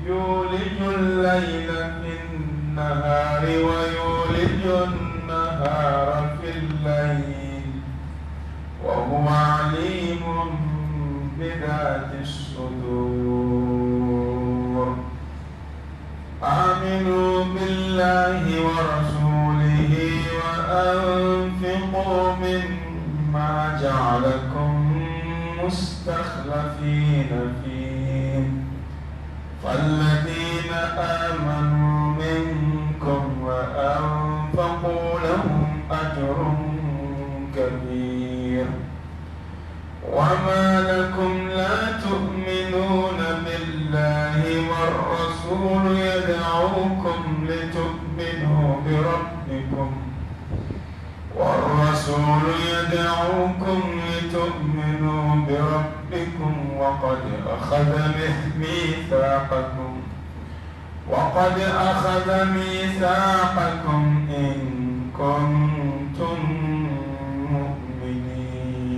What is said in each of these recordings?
يولج الليل في النهار ويولج النهار في الليل وهو عليم بذات الصدور. آمنوا بالله ورسوله وأنفقوا مما جعلكم مستخلفين فيه، فالذين آمنوا منكم وأنفقوا لهم أجر كبير. وما لكم لا تؤمنون بالله والرسول يدعوكم لتؤمنوا بربكم والرسول يدعوكم لتؤمنوا بربكم وقد أخذ ميثاقكم إن كنتم مؤمنين.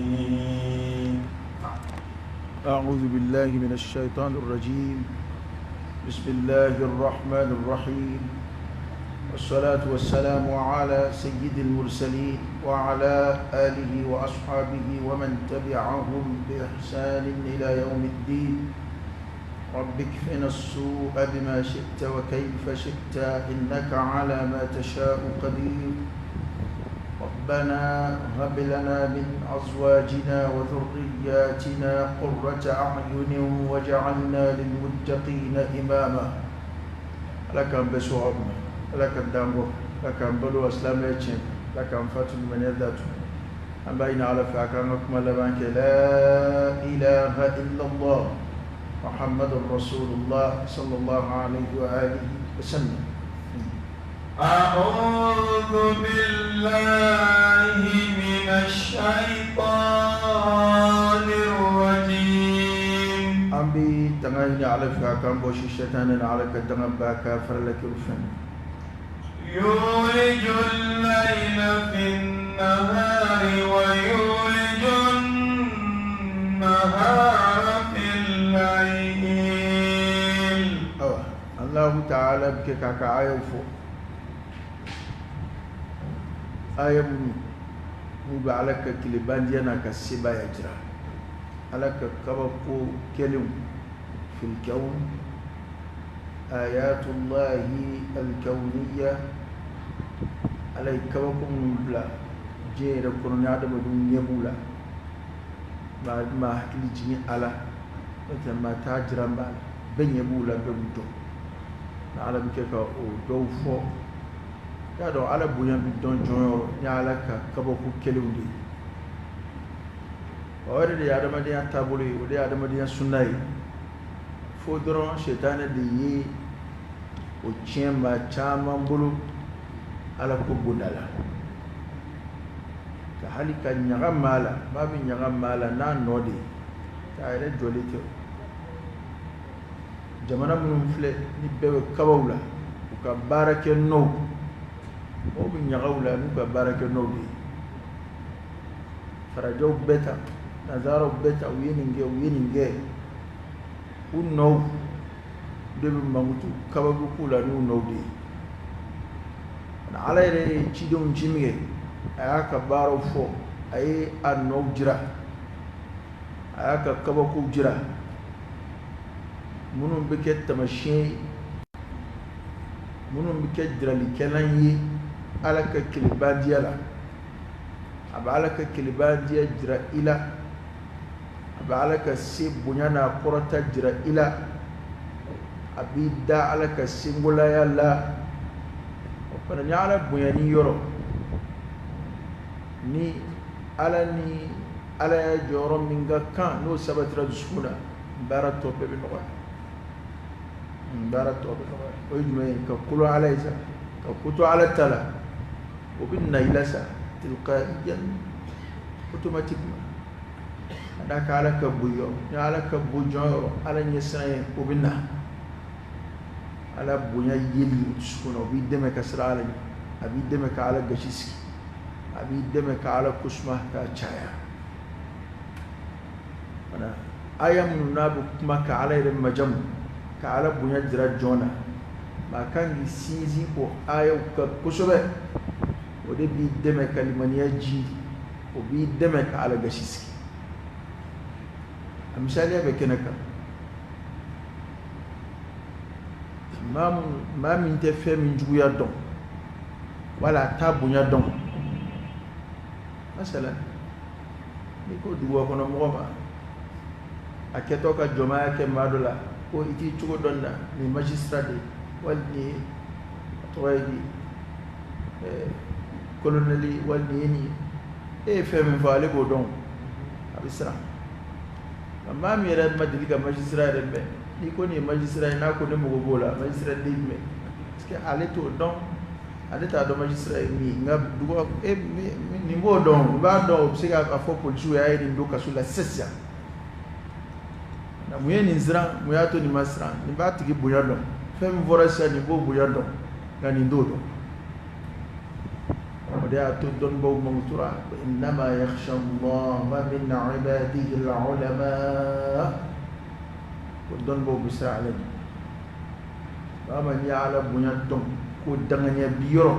أعوذ بالله من الشيطان الرجيم. بسم الله الرحمن الرحيم، والصلاة والسلام على سيد المرسلين وعلى آله وأصحابه ومن تبعهم بإحسان إلى يوم الدين. رب اكفنا السوء بما شئت وكيف شئت، إنك على ما تشاء قدير. ربنا هب لنا من أزواجنا وذرياتنا قرة أعين واجعلنا للمتقين إماما. لك بسوء لك الدامو لك بلو أسلام لك فاتن من يذات أم بين على فاكرنكم لبانك. لا إله إلا الله محمد رسول الله صلى الله عليه وآله وسلم. أعوذ بالله من الشيطان الرجيم. أم بي تغني على فاكرن بوشي الشيطان على كدغن باكا فرلك رفن. يولج الليل في النهار ويولج النهار في الليل. الله تعالى بك كاكا آية فو آية mu bɛ Ala ka kilebandiya n'a ka sebaaya jira. Ala ka kabako kɛlenw fil kawn, ayatullahi alkawniyya, Ala ye kabako minnu bila diɲɛ yɛrɛ kɔnɔ ni adamadenw ɲɛ b'u la, maa hakili jigin Ala n'o tɛ maa t'a jira b'a la, bɛɛ ɲɛ b'u la, bɛɛ b'u dɔn. Ala bɛ kɛ ka o dɔw fɔ. Y'a dɔn Ala bonya bɛ dɔn jɔn yɔrɔ ni Ala ka kabako kɛlenw de ye. O yɛrɛ de ye adamadenya taabolo ye, o de ye adamadenya sunna ye. Fo dɔrɔn sitanɛ de ye o tiɲɛ maa caman bolo Ala ko bonda la. Ka hali ka ɲaga maa la, maa bɛ ɲaga maa la n'a nɔ de ye, k'a yɛrɛ jɔlen tɛ. Jamana minnu filɛ ni bɛɛ bɛ kabaw la, u ka baara kɛ nɔw, mɔgɔw bɛ ɲagaw la n'u ka baara kɛ nɔw de ye. Farajɛw bɛɛ ta, nanzaraw bɛɛ ta, u ye nin kɛ, u ye nin kɛ, u nɔw de bɛ mankutu kababu k'u la n'u nɔw de ye. Ala yɛrɛ ye cidenw ci min kɛ, a y'a ka baaraw fɔ, a ye a nɔw jira, a y'a ka kabakow jira, minnu bɛ kɛ taamasiyɛn ye, minnu bɛ kɛ jiralikɛlan ye Ala ka kelebadiya la. A bɛ Ala ka kelebadiya jira i la, a bɛ Ala ka se bonya n'a kɔrɔta jira i la, a b'i da Ala ka sengolaya la. O fana ni Ala bonya ni yɔrɔ ni Ala ni Ala ya jɔyɔrɔ min ka kan, n'o sabatira dusukun na, baara tɔ bɛɛ bɛ nɔgɔya. Baara tɔ bɛ nɔgɔya. O ye jumɛn ye? Ka kolo Ala ye sa, ka koto Ala ta la, o bɛ na i la sa tilqaiyan, automatiquement. Ka d'a kan Ala ka bon yɔrɔ ni Ala ka bon jɔn yɔrɔ, Ala ɲɛsiran ye, o bɛ na. Ala bonya yeli dusukun na, o b'i dɛmɛ ka siran Ala ɲɛ, a b'i dɛmɛ ka Ala gasi sigi, a b'i dɛmɛ ka Ala kosuma k'a caya. Voilà. Aya minnu n'a bɛ kuma ka Ala yɛrɛ majamu, ka Ala bonya jira jɔn na, maa kan k'i sinsin o ayaw kan kosɛbɛ. O de b'i dɛmɛ ka limaniya jindi, o b'i dɛmɛ ka Ala gasi sigi. A misaliya bɛ kɛnɛ kan. Maa min tɛ fɛn min juguya dɔn wala a t'a bonya dɔn, masalan n'i ko duguba kɔnɔ mɔgɔ ma, a kɛtɔ ka jɔnmaya kɛ maa dɔ la, ko i t'i cogo dɔn na, nin magistrat de ye, wali nin a tɔgɔ ye di, colonel, wali nin ye nin ye, e ye fɛn min fɔ ale b'o dɔn, a bɛ siran. Nka maa min yɛrɛ ma deli ka magistrat yɛrɛ mɛn, n'i ko nin ye magistrat ye, n'a ko ne mago b'o la, magistrat den jumɛn? Parce que ale t'o dɔn, ale t'a dɔn magistrat ye min ye. Nka dugu e nin b'o dɔn, u b'a dɔn, o bɛ se k'a fɔ polisiw ye, a ye nin don kaso la sisan. Nka mun ye nin siran? Mun y'a to nin ma siran? Nin b'a tigi bonya dɔn. Fɛn min fɔra sisan, nin b'o bonya dɔn, nka nin t'o dɔn. O de y'a to dɔnnibaw mankutura: innama yakhsha Allaha min ibadihi al-ulama. Ko dɔnnibaw bɛ siran Ala ɲɛ. Maa ma n'i y'Ala bonya dɔn, ko danganiya bi yɔrɔ,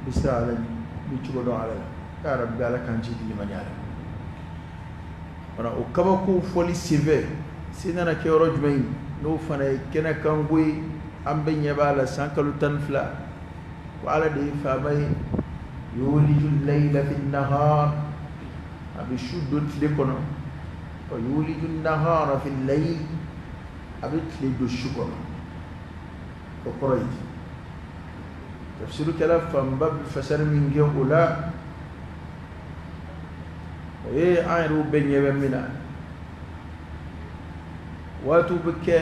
bɛ siran Ala ɲɛ, bɛ cogo dɔn Ala la. Ya Rabbi, Ala k'an ci limaniya la. Wala o kabako fɔli senfɛ, se nana kɛ yɔrɔ jumɛn ye? N'o fana ye kɛnɛkanko ye, an bɛɛ ɲɛ b'a la san kalo 12, ko Ala de ye faama ye. Yuliju layla fi nahar, a bɛ su don tile kɔnɔ, wa yuliju nahara fi layl, a bɛ tile don su kɔnɔ. O kɔrɔ ye di? Tafsirukɛla fanba bɛ fasari min kɛ o la, o ye an yɛrɛw bɛɛ ɲɛ bɛ min na. Waatiw bɛ kɛ,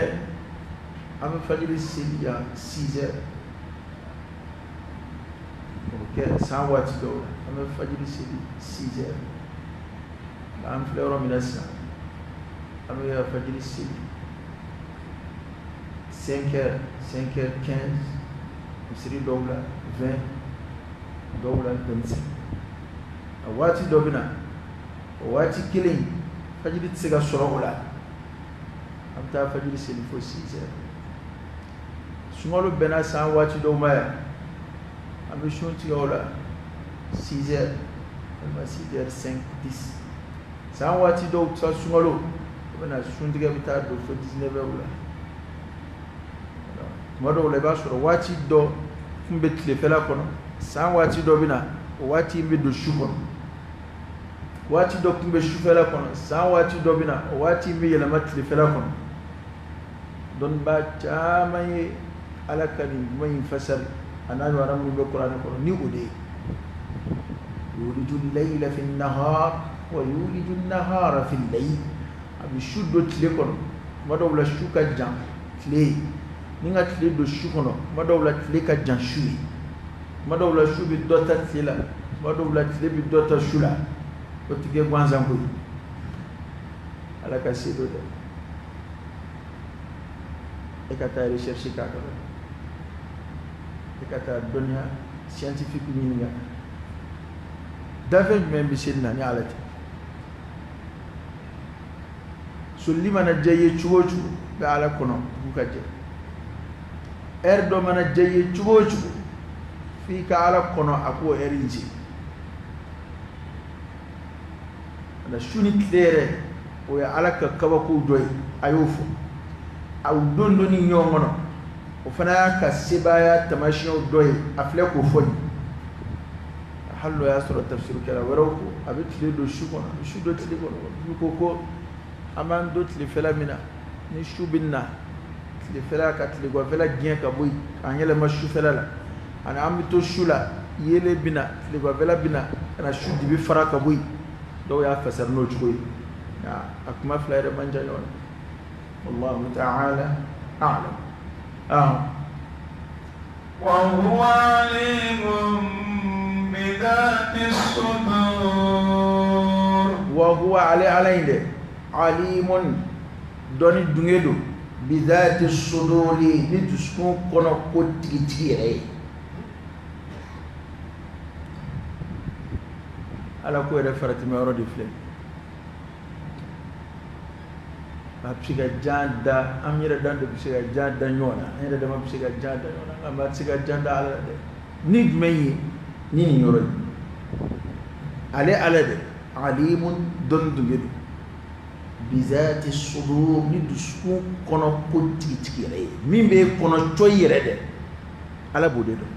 an bɛ fajiri seli yan 6 heures, o bɛ kɛ san waati dɔw la, an bɛ fajiri seli 6 heures. Nka an filɛ yɔrɔ min na sisan, an bɛ fajiri seli 5 heures, 5 heures 15, misiri dɔw la 20, dɔw la 25. A waati dɔ bɛ na, o waati kelen fajiri tɛ se ka sɔrɔ o la, an bɛ taa fajiri seli fo 6 heures. Sunkalo bɛnna san waati dɔw ma yan, an bɛ sun tigɛ o la 6 heures walima 6 heures 5, 10. San waati dɔw sa, sunkalo o bɛ na, suntigɛ bɛ taa don fo 19 heures la. Tuma dɔw la, i b'a sɔrɔ waati dɔ kun bɛ tilefɛla kɔnɔ, san waati dɔ bɛ na, o waati in bɛ don su kɔnɔ. Waati dɔ kun bɛ sufɛla kɔnɔ, san waati dɔ bɛ na, o waati in bɛ yɛlɛma tilefɛla kɔnɔ. Dɔnnibaa caman ye Ala ka nin kuma in fasari, a n'a ɲɔgɔnna minnu bɛ kuranɛ kɔnɔ, ni o de ye: yuliju layla fi nahar wa yuliju nahara fi layl. A bɛ su don tile kɔnɔ, tuma dɔw la su ka jan tile ye, ni ka tile don su kɔnɔ, tuma dɔw la tile ka jan su ye, tuma dɔw la su bɛ dɔ ta tile la, tuma dɔw la tile bɛ dɔ ta su la. O tɛ kɛ gansan ko ye, Ala ka se dɔ dɛ. E ka taa recherche k'a kan, e ka taa dɔnniya scientifique ɲininka, dafɛn jumɛn bɛ se nin na ni Ala tɛ? Solili mana diya i ye cogo o cogo, bɛ Ala kɔnɔ dugu ka jɛ. Heure dɔ mana diya i ye cogo o cogo, f'i ka Ala kɔnɔ a k'o heure in se. Na su ni tile yɛrɛ, o ye Ala ka kabakow dɔ ye. A y'o fɔ a don donni ɲɔgɔn kɔnɔ, o fana y'a ka sebaaya tamasiyɛnw dɔ ye. A filɛ k'o fɔ nin, hali n'o y'a sɔrɔ tafsirukɛla wɛrɛw ko a bɛ tile don su kɔnɔ, a bɛ su don tile kɔnɔ. Olu ko an b'an don tilefɛla min na, ni su bɛ na tilefɛla ka tileganfɛla gɛn ka bɔ yen k'an yɛlɛma sufɛla la, ani an bɛ to su la, yeelen bɛ na, tileganfɛla bɛ na ka na su dibi fara ka bɔ yen. Dɔw y'a fasari n'o cogo ye, nka a kuma fila yɛrɛ man jan ɲɔgɔn na. Wallahu ta'ala a'lam. وهو عليم بذات الصدور. Wa huwa, ale Ala in dɛ, alimun, dɔnni dunge don, bidhati suduri, ni dusukun kɔnɔ ko tigitigi yɛrɛ ye. Ala ko yɛrɛ faratima yɔrɔ de filɛ. A bɛ se ka jan da, an yɛrɛ dan de bɛ se ka jan da ɲɔgɔn na, an yɛrɛ dama bɛ se ka jan da ɲɔgɔn na, nka maa tɛ se ka jan da Ala la dɛ. Ni jumɛn ye? Ni nin yɔrɔ ye. Ale Ala de alimun dɔnni tun don bizati sudur, ni dusukun kɔnɔ ko tigitigi yɛrɛ ye, min bɛ kɔnɔ cɔyi yɛrɛ dɛ, Ala b'o de dɔn.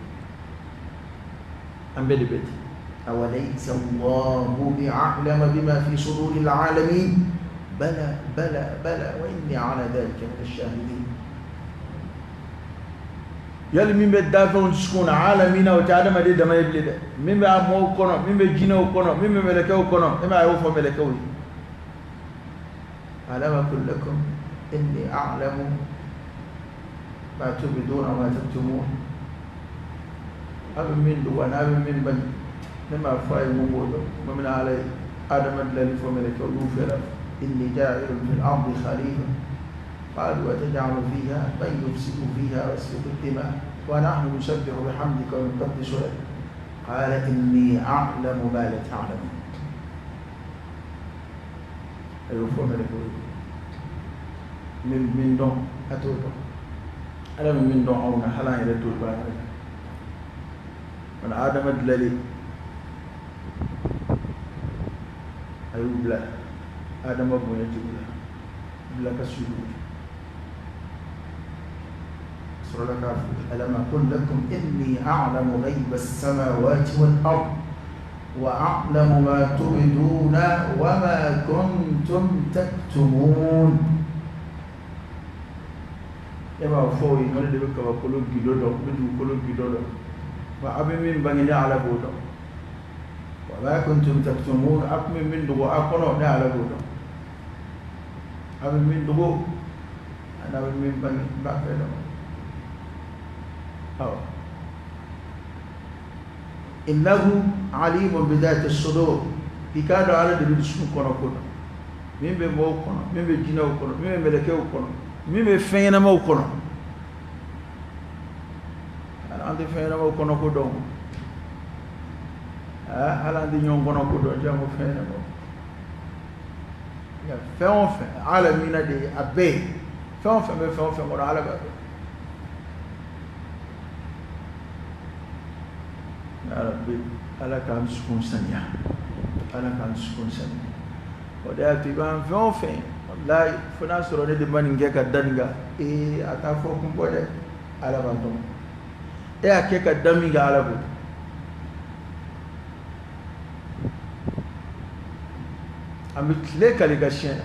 An bɛɛ de bɛ ten. Awalaysa Allahu bi'a'lama bima fi suduril alamin bala bala bala wa inni ala dhalika min ash-shahidin. Yali min bɛ dafɛnw dusukun na, alamina, o tɛ adamaden dama ye bilen dɛ. Min bɛ a mɔɔw kɔnɔ, min bɛ jinɛw kɔnɔ, min bɛ mɛlɛkɛw kɔnɔ, e m'a ye, o fɔ mɛlɛkɛw ye. Alam aqul lakum inni a'lamu ma tubduna wa ma taktumun. A bɛ min dogo ani a bɛ min bange, ne m'a fɔ a ye mun b'o dɔn. Tuma min na Ala ye Adama dilanni fɔ mɛlɛkɛw y'u fɛ la, inni ja'ilun fil ardi khalifa. قالوا وتجعل فيها من يفسد فيها ويسفك الدماء ونحن نسبح بحمدك ونقدس لك قال إني أعلم ما لا تعلمون. A y'o fɔ mɛlɛkɛw ye. Min min dɔn, a t'o dɔn. Ala bɛ min dɔn anw na, hali an yɛrɛ t'o dɔn an yɛrɛ la. Adama dilalen, a y'u bila Adama bonya jugu la, bila ka sujudu. Sɔrɔla k'a fɔ alam aqul lakum inni a'lamu ghayba as-samawati wal ard wa a'lamu ma tubduna wa ma kuntum taktumun. E b'a fɔ o ye, ne de bɛ kabakolo gindo dɔn, n bɛ dugukolo gindo dɔn, wa a bɛ min bange, ne Ala b'o dɔn. Wa ma kuntum taktumun, a tun bɛ min dogo a kɔnɔ, ne Ala b'o dɔn. A bɛ min dogo ani a bɛ min bange, n b'a bɛɛ dɔn. Awɔ, innahu alimun bidhati sudur. I k'a dɔn Ala de bɛ dusukun kɔnɔ ko dɔn, min bɛ mɔgɔw kɔnɔ, min bɛ jinɛw kɔnɔ, min bɛ mɛlɛkɛw kɔnɔ, min bɛ fɛn ɲɛnamaw kɔnɔ. An tɛ fɛn ɲɛnamaw kɔnɔ ko dɔn, hali an tɛ ɲɔgɔn kɔnɔ ko dɔn, janko fɛn ɲɛnamaw. Fɛn o fɛn alamina de ye, a bɛɛ ye fɛn o fɛn bɛ fɛn o fɛn kɔnɔ, Ala b'a dɔn. Ya Rabbi, Ala k'an dusukun saniya, Ala k'an dusukun saniya. O de y'a to i b'an fɛn o fɛn, walayi, fo n'a sɔrɔ ne de ma nin kɛ ka da nin kan, ee, a t'a fɔ kun bɔ dɛ. Ala b'a dɔn e y'a kɛ ka da min kan, Ala b'o dɔn. An bɛ tile kali ka siɲɛ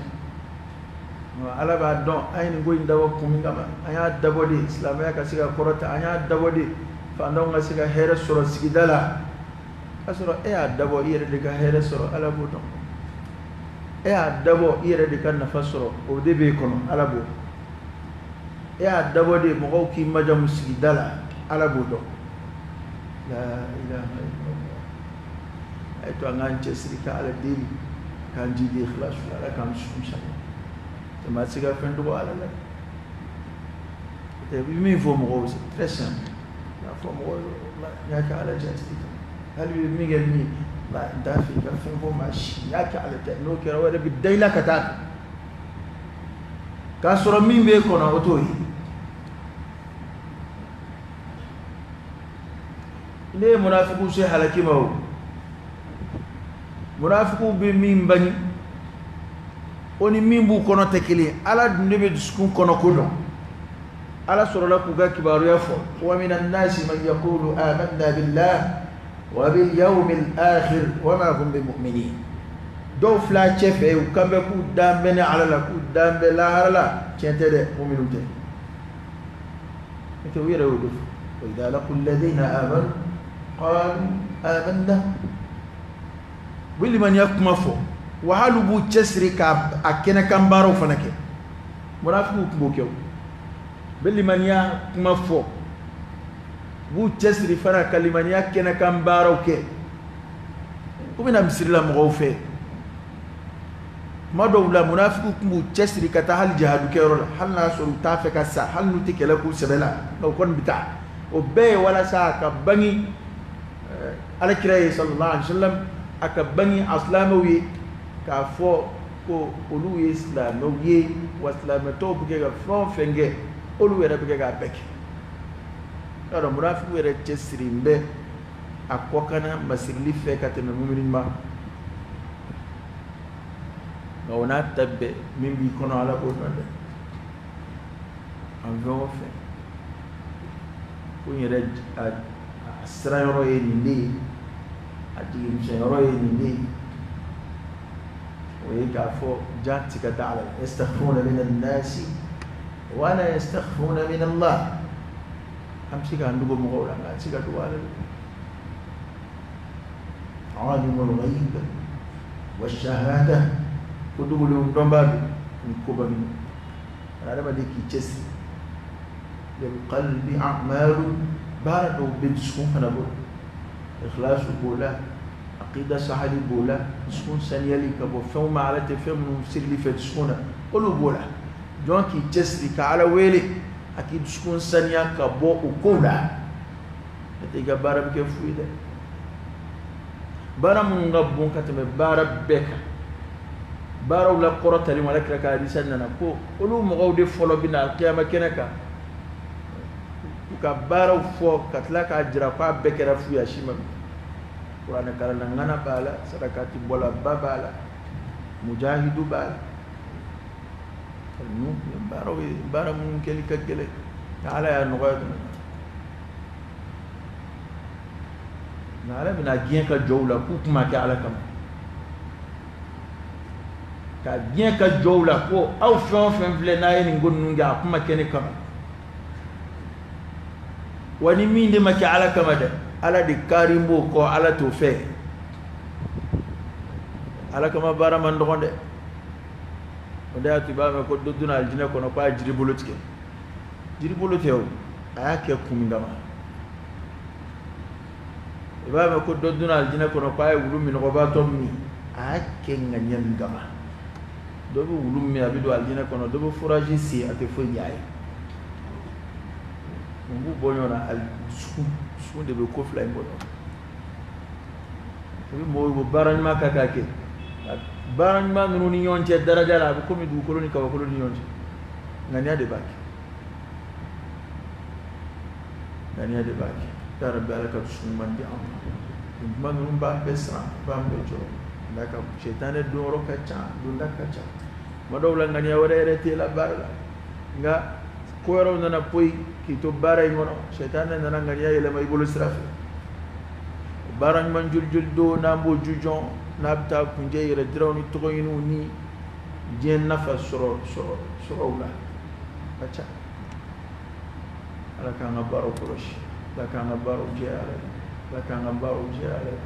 na, Ala b'a dɔn an ye nin ko in dabɔ kun min kama. An y'a dabɔ de silamɛya ka se ka kɔrɔta, an y'a dabɔ de fantanw ka se ka hɛrɛ sɔrɔ sigida la. K'a sɔrɔ e y'a dabɔ i yɛrɛ de ka hɛrɛ sɔrɔ, Ala b'o dɔn. E y'a dabɔ i yɛrɛ de ka nafa sɔrɔ, o de b'e kɔnɔ, Ala b'o dɔn. E y'a dabɔ de mɔgɔw k'i majamu sigida la, Ala b'o dɔn. La ilaha illallah. A ye to an k'an cɛsiri ka Ala deli k'an jidi ikhlasu la. Ala k'an dusukun saniya. Maa tɛ se ka fɛn dogo Ala la. I bɛ min fɔ mɔgɔw, c'est très simple. I b'a fɔ mɔgɔw ye, n y'a kɛ Ala jati de kama. Hali i bɛ min kɛ min ye, n t'a fɛ i ka fɛn fɔ maa si, n y'a kɛ Ala jati. N'o kɛra, o yɛrɛ bɛ da i la ka taa fɛ, k'a sɔrɔ min b'e kɔnɔ, o t'o ye. Ne ye munafikiw se halaki ma. O munafikiw bɛ min bange, o ni min b'u kɔnɔ tɛ kelen ye. Ala dun de bɛ dusukun kɔnɔ ko dɔn. Ala sɔrɔla k'u ka kibaruya fɔ: wa minan nasi man yaqulu amanna billah wa bil yawmil akhir wa ma hum bimu'minin. Dɔw filɛ cɛ fɛ, u kan bɛ k'u dan bɛ ne Ala la, k'u dan bɛ lahara la. Tiɲɛ tɛ dɛ, muminu tɛ. N'o tɛ, u yɛrɛ y'o de fɔ: wa idha laqu alladhina amanu qalu amanna. U bɛ limaniya kuma fɔ wa, hali u b'u cɛsiri k'a a kɛnɛkan baaraw fana kɛ. Munafikiw tun b'o kɛ. O bɛ limaniya kuma fɔ, u b'u cɛsiri fana ka limaniya kɛnɛkan baaraw kɛ. U bɛna misiri la mɔgɔw fɛ. Kuma dɔw la, munafikiw tun b'u cɛsiri ka taa hali jihadu kɛyɔrɔ la, hali n'a sɔrɔ u t'a fɛ ka sa, hali n'u tɛ kɛlɛ k'u sɛbɛ la, nka u kɔni bɛ taa. O bɛɛ ye walasa a ka bange Alakira ye sallallahu alaihi wasallam, a ka bange a silamɛw ye k'a fɔ Ko olu ye silamɛw ye, wa silamɛ tɔw bɛ kɛ ka fɛn o fɛn kɛ, olu yɛrɛ bɛ kɛ k'a bɛɛ kɛ. Y'a dɔn munafigiw yɛrɛ cɛsirilen bɛ a kɔkanna masirili fɛ ka tɛmɛ mumini ɲuman. Nka o n'a ta bɛɛ, min b'i kɔnɔ Ala b'o dɔn dɛ. An fɛn o fɛn ko n yɛrɛ a siran yɔrɔ ye nin de ye, a jigi misɛn yɔrɔ ye nin de ye, o ye k'a fɔ ja ti ka da Ala la. Yastakhfuna min an-nasi wala yastakhfuna min Allah. An bɛ se k'an dogo mɔgɔw la, nka an tɛ se ka dogo Ala la. Alimul ghayb wa shahada, ko dogolenw dɔnbaa don ni koba min. Adamaden k'i cɛsiri. Lil qalbi a'malu, baara dɔw bɛ dusukun fana bolo. Ikhlasu b'o la, aqida sahali b'o la, dusukun saniyali ka bɔ fɛnw ma Ala tɛ fɛn minnu sirili fɛ dusukun na, olu b'o la. Jɔn k'i cɛsiri ka Ala wele, a k'i dusukun saniya ka bɔ o kow la. N'o tɛ i ka baara bɛ kɛ fu ye dɛ. Baara minnu ka bon ka tɛmɛ baara bɛɛ kan, baaraw la kɔrɔtalen, Ala kira ka hadisa nana ko olu mɔgɔw de fɔlɔ bɛ na alkiyama kɛnɛ kan, u ka baaraw fɔ ka tila k'a jira k'a bɛɛ kɛra fu ye, a si ma minɛ. Kuranɛ kalanna ŋana b'a la, sarakati bɔla ba b'a la, mujahidu b'a la. Ninnu ye baaraw ye, baara minnu kɛli ka gɛlɛn, nka Ala y'a nɔgɔya dɔrɔn. Nka Ala bɛna diɲɛ ka jɔw la k'u kuma kɛ Ala kama, ka diɲɛ ka jɔw la ko aw fɛn o fɛn filɛ n'a ye nin ko ninnu kɛ, a kuma kɛ ne kama. Wa ni min de ma kɛ Ala kama dɛ, Ala de kaari b'o kɔ, Ala t'o fɛ. Ala kama baara man dɔgɔn dɛ. O de y'a to i b'a mɛn ko dɔ donna alijinɛ kɔnɔ k'a ye jiri bolo tigɛ. Jiri bolo tɛ o, a y'a kɛ kun min kama. I b'a mɛn ko dɔ donna alijinɛ kɔnɔ k'a ye wulu minɔgɔbaatɔ min, a y'a kɛ ŋaniya min kama. Dɔ bɛ wulu min, a bɛ don alijinɛ kɔnɔ, dɔ bɛ forage sen, a tɛ foyi ɲɛ a ye. Mun b'u bɔ ɲɔgɔn na? Dusukun de bɛ ko fila in bɔ ɲɔgɔn na. I bɛ mɔgɔw bɔ baara ɲuman kan k'a kɛ, baara ɲuman ninnu ni ɲɔgɔn cɛ daraja la, a bɛ komi dugukolo ni kabakolo ni ɲɔgɔn cɛ. Ŋaniya de b'a kɛ, ŋaniya de b'a kɛ. Ya Rabbi, Ala ka dusukun ɲuman di an ma. Nin kuma ninnu b'an bɛɛ siran, b'an bɛɛ jɔrɔ. Nka ka sɛtanɛ donyɔrɔ ka ca, donda ka ca. Tuma dɔw la ŋaniya wɛrɛ yɛrɛ t'e la baara la, nka ko wɛrɛw nana poyi k'i to baara in kɔnɔ, sɛtanɛ nana ŋaniya yɛlɛma i bolo sira fɛ. Baara ɲuman joli joli don n'an b'o jujɔn, n'a bɛ taa kuncɛ yɛrɛ diraw ni tɔgɔ ɲiniw ni diɲɛ nafa sɔrɔ sɔrɔ sɔrɔw la, ka ca. Ala k'an ka baaraw kɔlɔsi, Ala k'an ka baaraw jɛya Ala ye, Ala k'an ka baaraw jɛya Ala ye,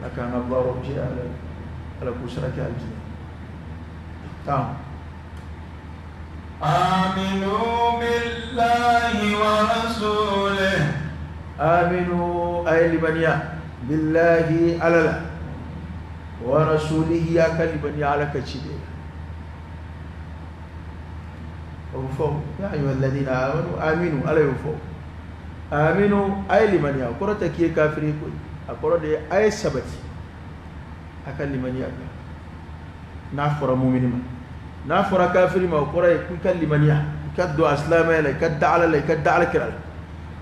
Ala k'an ka baaraw jɛya Ala ye, Ala k'u sara kɛ alijinɛ. Taa. آمنوا بالله ورسوله. آمنوا a ye limaniya billahi Ala la, wa rasulihi, a ka limaniya Ala ka ciden la. O bɛ fɔ ya ayyuha alladhina amanu aminu, Ala y'o fɔ. Aminu, a ye limaniya, o kɔrɔ tɛ k'i ye kafiri ye koyi, a kɔrɔ de ye a ye sabati a ka limaniya kan. N'a fɔra mumini ma, n'a fɔra kafiri ma, o kɔrɔ ye k'i ka limaniya, i ka don a silamɛya la, i ka da Ala la, i ka da Ala kira la.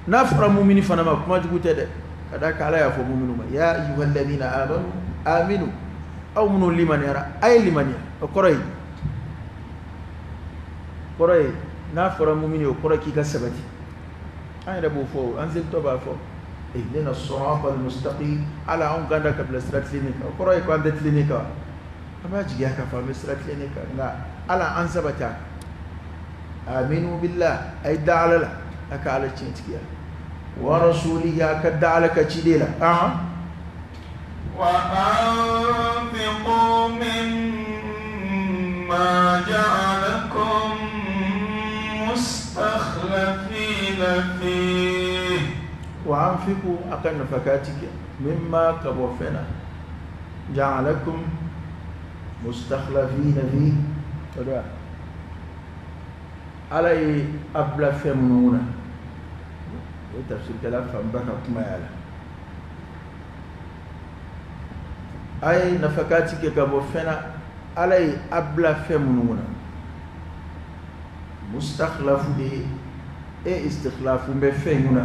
N'a fɔra mumini fana ma, kuma jugu tɛ dɛ, ka d'a kan Ala y'a fɔ muminu ma ya ayyuha alladhina amanu aminu, aw minnu limaniyara, a ye limaniya. O kɔrɔ ye n'a fɔra mumini, o kɔrɔ ye k'i ka sabati. An yɛrɛ b'o fɔ, an selitɔ b'a fɔ ihdina sirata almustaqim, Ala anw kanda ka bila sira tilennen kan. O kɔrɔ ye ko an tɛ tilennen kan, an b'a jigiya k'a fɔ an bɛ sira tilennen kan, nka Ala an sabati a kan. Aminu billah, a ye da Ala la, a ka Ala tiɲɛtigiya, wa rasulihi, a ka da Ala ka ciden la. Ahan. وأنفقوا مما جعلكم مستخلفين فيه. Wa anfiqu, a ka nafakati kɛ, mimma, ka bɔ fɛn na, ja'alakum mustakhlafina fi, o de Ala ye a bila fɛn minnu na. O ye tafsirikɛla fanba ka kuma y'a la. A ye nafakati kɛ ka bɔ fɛn na. Ala ye a bila fɛn minnu kunna, mustakhlafu de ye e, istikhlafu bɛ fɛn in kunna,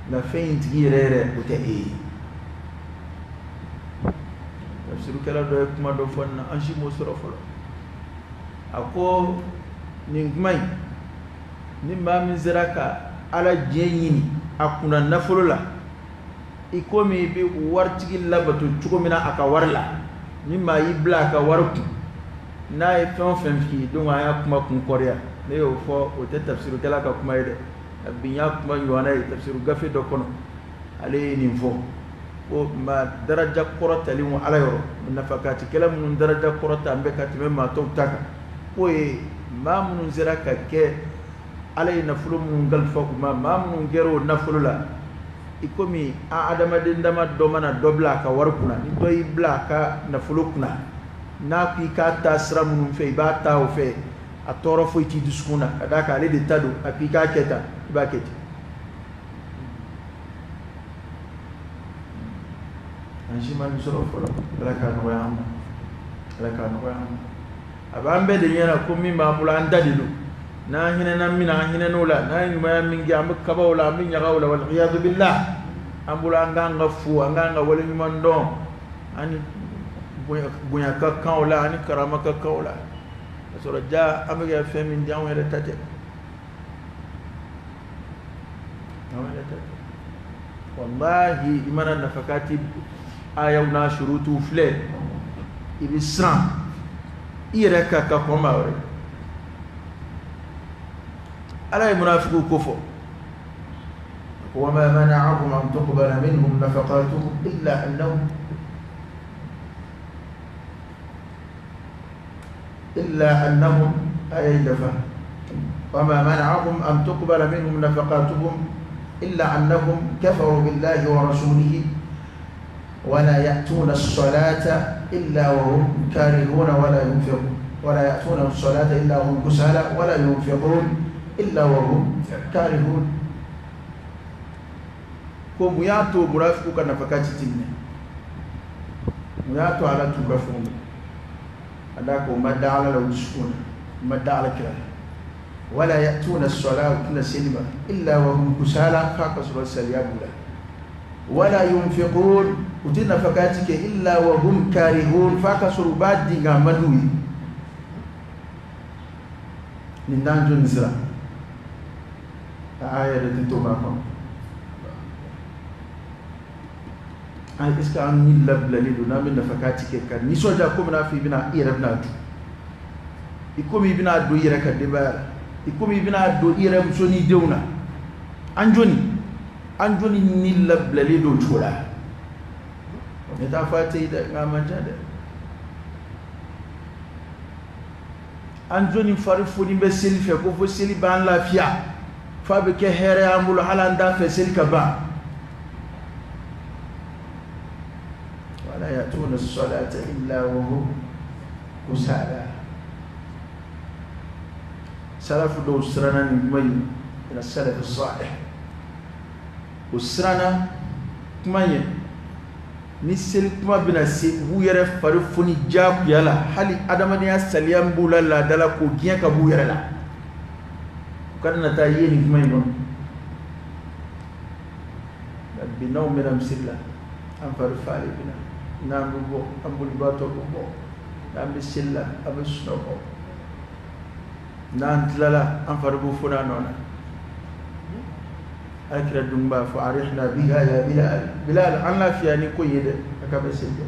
nka fɛn in tigi yɛrɛ yɛrɛ o tɛ e ye. Tafsirukɛla dɔ ye kuma dɔ fɔ nin na, an si m'o sɔrɔ fɔlɔ. A ko nin kuma in, ni maa min sera ka Ala diɲɛ ɲini a kunna nafolo la, i komi i bɛ waritigi labato cogo min na a ka wari la, ni maa y'i bila a ka wari kun, n'a ye fɛn o fɛn f'i ye, donc an y'a kuma kun kɔrɔya. Ne y'o fɔ, o tɛ tafsirukɛla ka kuma ye dɛ, bi n y'a kuma ɲɔgɔnna ye tafsiru gafe dɔ kɔnɔ. Ale ye nin fɔ ko maa daraja kɔrɔtalen Ala yɔrɔ, nafakatikɛla minnu daraja kɔrɔta bɛ ka tɛmɛ maa tɔw ta kan, k'o ye maa minnu sera ka kɛ Ala ye nafolo minnu kalifa u ma, maa minnu kɛra o nafolo la, i komi an adamaden dama dɔ mana dɔ bila a ka wari kunna, ni dɔ y'i bila a ka nafolo kunna, n'a ko i k'a ta sira minnu fɛ, i b'a ta o fɛ, a tɔɔrɔ foyi t'i dusukun na, ka d'a kan ale de ta don, a ko i k'a kɛ tan, i b'a kɛ ten. An si ma nin sɔrɔ fɔlɔ. Ala k'a nɔgɔya an ma, Ala k'a nɔgɔya an ma. A b'an bɛɛ de ɲɛna ko min b'an bolo, an ta de don. N'an hinɛna min na, an hinɛn'o la. N'an ye ɲumanya min kɛ, an bɛ kaba o la, an bɛ ɲaga o la. Waliyadu billah, an bolo an k'an ka fo, an k'an ka waleɲuman dɔn, an ni bonya ka kan o la, an ni karama ka kan o la. Ka sɔrɔ ja an bɛ ka fɛn min di, anw yɛrɛ ta tɛ, anw yɛrɛ ta tɛ. Walahi, i mana nafakati ayaw n'a surutuw filɛ, i bɛ siran i yɛrɛ ka kɔn maa wɛrɛ. Ala ye munafigiw ko fɔ: وما منعهم أن تقبل منهم نفقاتهم إلا أنهم أي دفع وما منعهم أن تقبل منهم نفقاتهم إلا أنهم كفروا بالله ورسوله ولا يأتون الصلاة إلا وهم كارهون ولا ينفقون ولا يأتون الصلاة إلا وهم كسالى ولا ينفقون إلا وهم كارهون. Ko mun y'a to munafiku ka nafakati ti minɛ? Mun y'a to Ala t'u ka fɛnw minɛ? Ka d'a kan u ma da Ala la u dusukun na, u ma da Ala kira la. ولا يأتون الصلاة, u tɛna seli ma, إلا وهم كسالى, f'a ka sɔrɔ saliya b'u la. ولا ينفقون, u tɛ nafakati kɛ, إلا وهم كارهون, f'a ka sɔrɔ u b'a di nka a man d'u ye. Nin t'an jɔ nin sira a yɛrɛ tɛ to maa kɔnɔ. An est ce que an ni labilalen don n'an bɛ nafakati kɛ ka nisɔndiya komi n'a fɔ i bɛna i yɛrɛ bɛna dun, i komi i bɛna don i yɛrɛ ka denbaya la, i komi i bɛna don i yɛrɛ muso n'i denw na? An jɔni, an jɔni ni labilalen don o cogo la? Ne t'a fɔ a tɛ yen dɛ, nka a man ca dɛ. An jɔni fari foni bɛ seli fɛ ko fo seli b'an lafiya, f'a bɛ kɛ hɛrɛ y'an bolo, hali an t'a fɛ seli ka ban? ولا يأتون الصلاة إلا وهم كسالى. Salafu dɔw siranna nin kuma in. من السلف الصالح, o siranna kuma ɲɛ. Ni seli kuma bɛna se, u b'u yɛrɛ fari foni diyagoya la, hali adamadenya saliya min b'u la laada la, k'o gɛn ka b'u yɛrɛ la, u kana na taa ye nin kuma in kɔnɔ. Nka bi, n'anw bɛna misiri la, an fari falen bɛna. N'an bɛ bɔ, an bolibaatɔ bɛ bɔ. N'an bɛ seli la, an bɛ sunɔgɔ. N'an tilala, an fari bɛ foni a nɔ na. Alakira dun b'a fɔ: أرحنا بها يا بلال. Bilal, an lafiya ni ko in ye dɛ, a ka bɛ seli dɛ.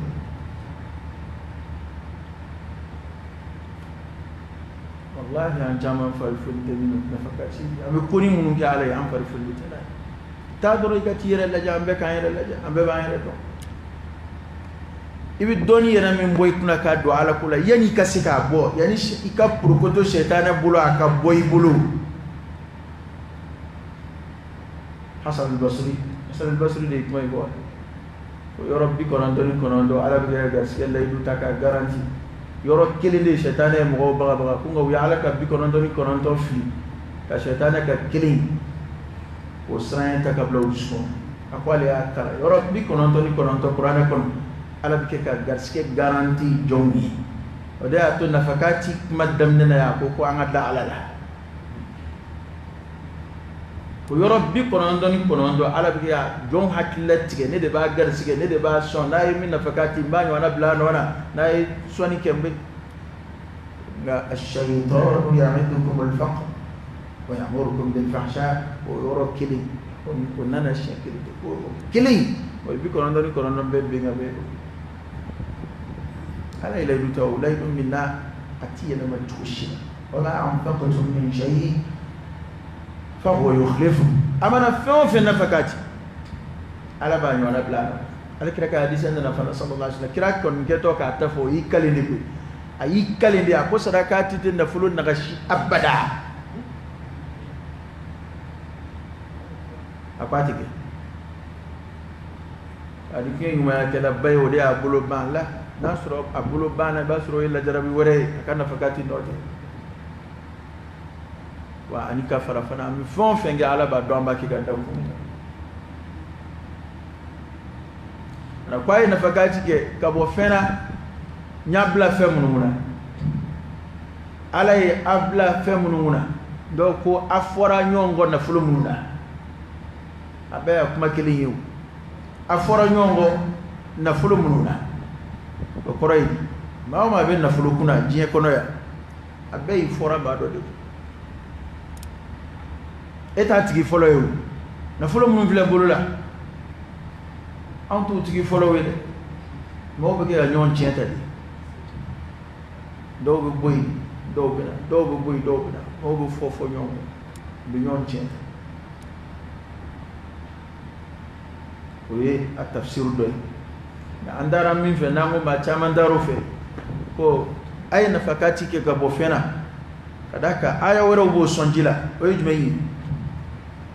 Wallahi, an caman fari foni tɛ minnu nafakati. An bɛ koni minnu kɛ Ala ye, an fari foni tɛ n'a ye. Taa dɔrɔn i ka t'i yɛrɛ lajɛ. An bɛɛ k'an yɛrɛ lajɛ, an bɛɛ b'an yɛrɛ dɔn. I bɛ dɔnni yɛrɛ min bɔ i kunna k'a don Ala ko la, yanni i ka se k'a bɔ, yanni i ka porokoto sɛtanɛ bolo, a ka bɔ i bolo. Hasan al-Basri, Hasan al-Basri de ye kuma in fɔ o yɔrɔ 99, Ala bɛ kɛ garisɛgɛ layidu ta k'a garanti. Yɔrɔ kelen de ye sɛtanɛ ye mɔgɔw bagabaga ko, nka u ye Ala ka 99 fili ka sɛtanɛ ka kelen o siran ta ka bila u dusukun. A ko ale y'a kalan yɔrɔ 99 kuranɛ kɔnɔ, Ala bɛ kɛ ka garisɛgɛ garanti jɔnw ye. O de y'a to nafakati kuma daminɛ na yan, a ko ko an ka da Ala la. O yɔrɔ 99, Ala bɛ ka jɔn hakili latigɛ, ne de b'a garisigɛ, ne de b'a sɔn, n'a ye min nafakati n b'a ɲɔgɔnna bila a nɔ na, n'a ye sɔnni kɛ n bɛ. Nka ash-shaytanu ya'idukum al-faqr wa ya'murukum bil-fahsha, o yɔrɔ kelen o nana siɲɛ kelen de, o kelen o ye 99 bɛɛ bin ka bɛn. Ala ye layidu ta, o layidu min na a ti yɛlɛma cogo si la. Wa ma anfaqtum min shay'in fahuwa yukhlifu. A mana fɛn o fɛn nafakati, Ala b'a ɲɔgɔnna bila a la. Ala kira ka hadisa nana fana sallallahu alaihi wasallam, kira kɔni kɛtɔ k'a ta fɔ, o y'i kalen de koyi, a y'i kalen de, a ko sarakati tɛ nafolo nagasi abada, a ko a tɛ kɛ. A ni kɛ ɲumanyakelaba ye, o de y'a bolo ban la. N'a sɔrɔ a bolo banna, i b'a sɔrɔ o ye lajarabi wɛrɛ ye, a ka nafakati nɔ tɛ. Wa ani ka fara fana, an bɛ fɛn o fɛn kɛ, Ala b'a dɔn an b'a kɛ ka da kun. Na ko a ye nafakati kɛ ka bɔ fɛn na, n y'a bila fɛn minnu kunna, Ala ye a bila fɛn minnu kunna, dɔw ko a fɔra ɲɔgɔn kɔ nafolo minnu na, a bɛɛ y'a kuma kelen ye o. A fɔra ɲɔgɔn kɔ nafolo minnu na, o kɔrɔ ye di? Maa o maa bɛ nafolo kunna diɲɛ kɔnɔ yan, a bɛɛ y'i fɔra maa dɔ de kun. E t'a tigi fɔlɔ ye o. Nafolo minnu filɛ bolo la, anw t'u tigi fɔlɔ ye dɛ. Mɔgɔw bɛ kɛ ka ɲɔgɔn tiɲɛ ta de. Dɔw bɛ bɔ yen, dɔw bɛ na, dɔw bɛ bɔ yen, dɔw bɛ na. Mɔgɔw bɛ fɔ fɔ ɲɔgɔn kɔ, u bɛ ɲɔgɔn tiɲɛ ta. O ye a tafsiru dɔ ye. Nka an taara min fɛ, n'an ko maa caman taar'o fɛ, ko a ye nafakati kɛ ka bɔ fɛn na, ka d'a kan aya wɛrɛw b'o sɔnji la. O ye jumɛn ye?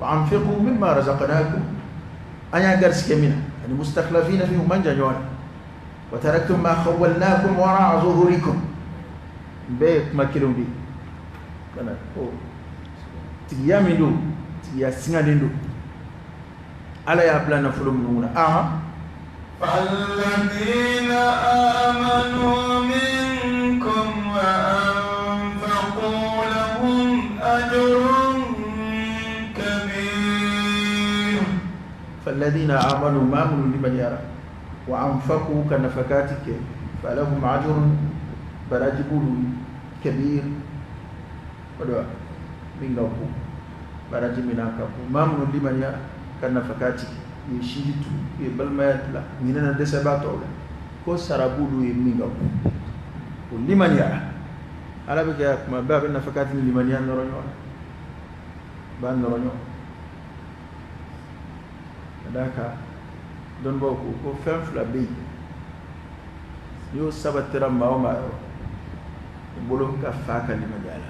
Wa anfiqu mimma razaqnakum, an y'a garisigɛ min na, ani mustakhlafina fi, u man jan ɲɔgɔn na. Wa taraktum ma khawwalnakum wara'a zuhurikum, bɛɛ ye kuma kelenw de ye. Ka na ko tigiya min don, tigiya singalen don, Ala y'a bila nafolo minnu kunna. Ahan. فالذين آمنوا منكم وأنفقوا لهم أجر كبير. فالذين آمنوا ما من لمن يرى وأنفقوا كنفكاتك فلهم أجر براجبول كبير. ودعا من قبو baraji min ka bon, maa minnu limaniya ka nafakati kɛ, u ye sinji tu, u ye balimaya dilan, ɲinɛna dɛsɛbaatɔw la, ko sara b'olu ye min ka bon, o limaniyara. Ala bɛ kɛ kuma bɛɛ a bɛ nafakati ni limaniya nɔrɔ ɲɔgɔn na, a b'a nɔrɔ ɲɔgɔn ka d'a kan dɔnnibaaw ko ko fɛn fila bɛ yen, n'i y'o sabatira maa o maa yɔrɔ, i bolo ka fa ka limaniya la.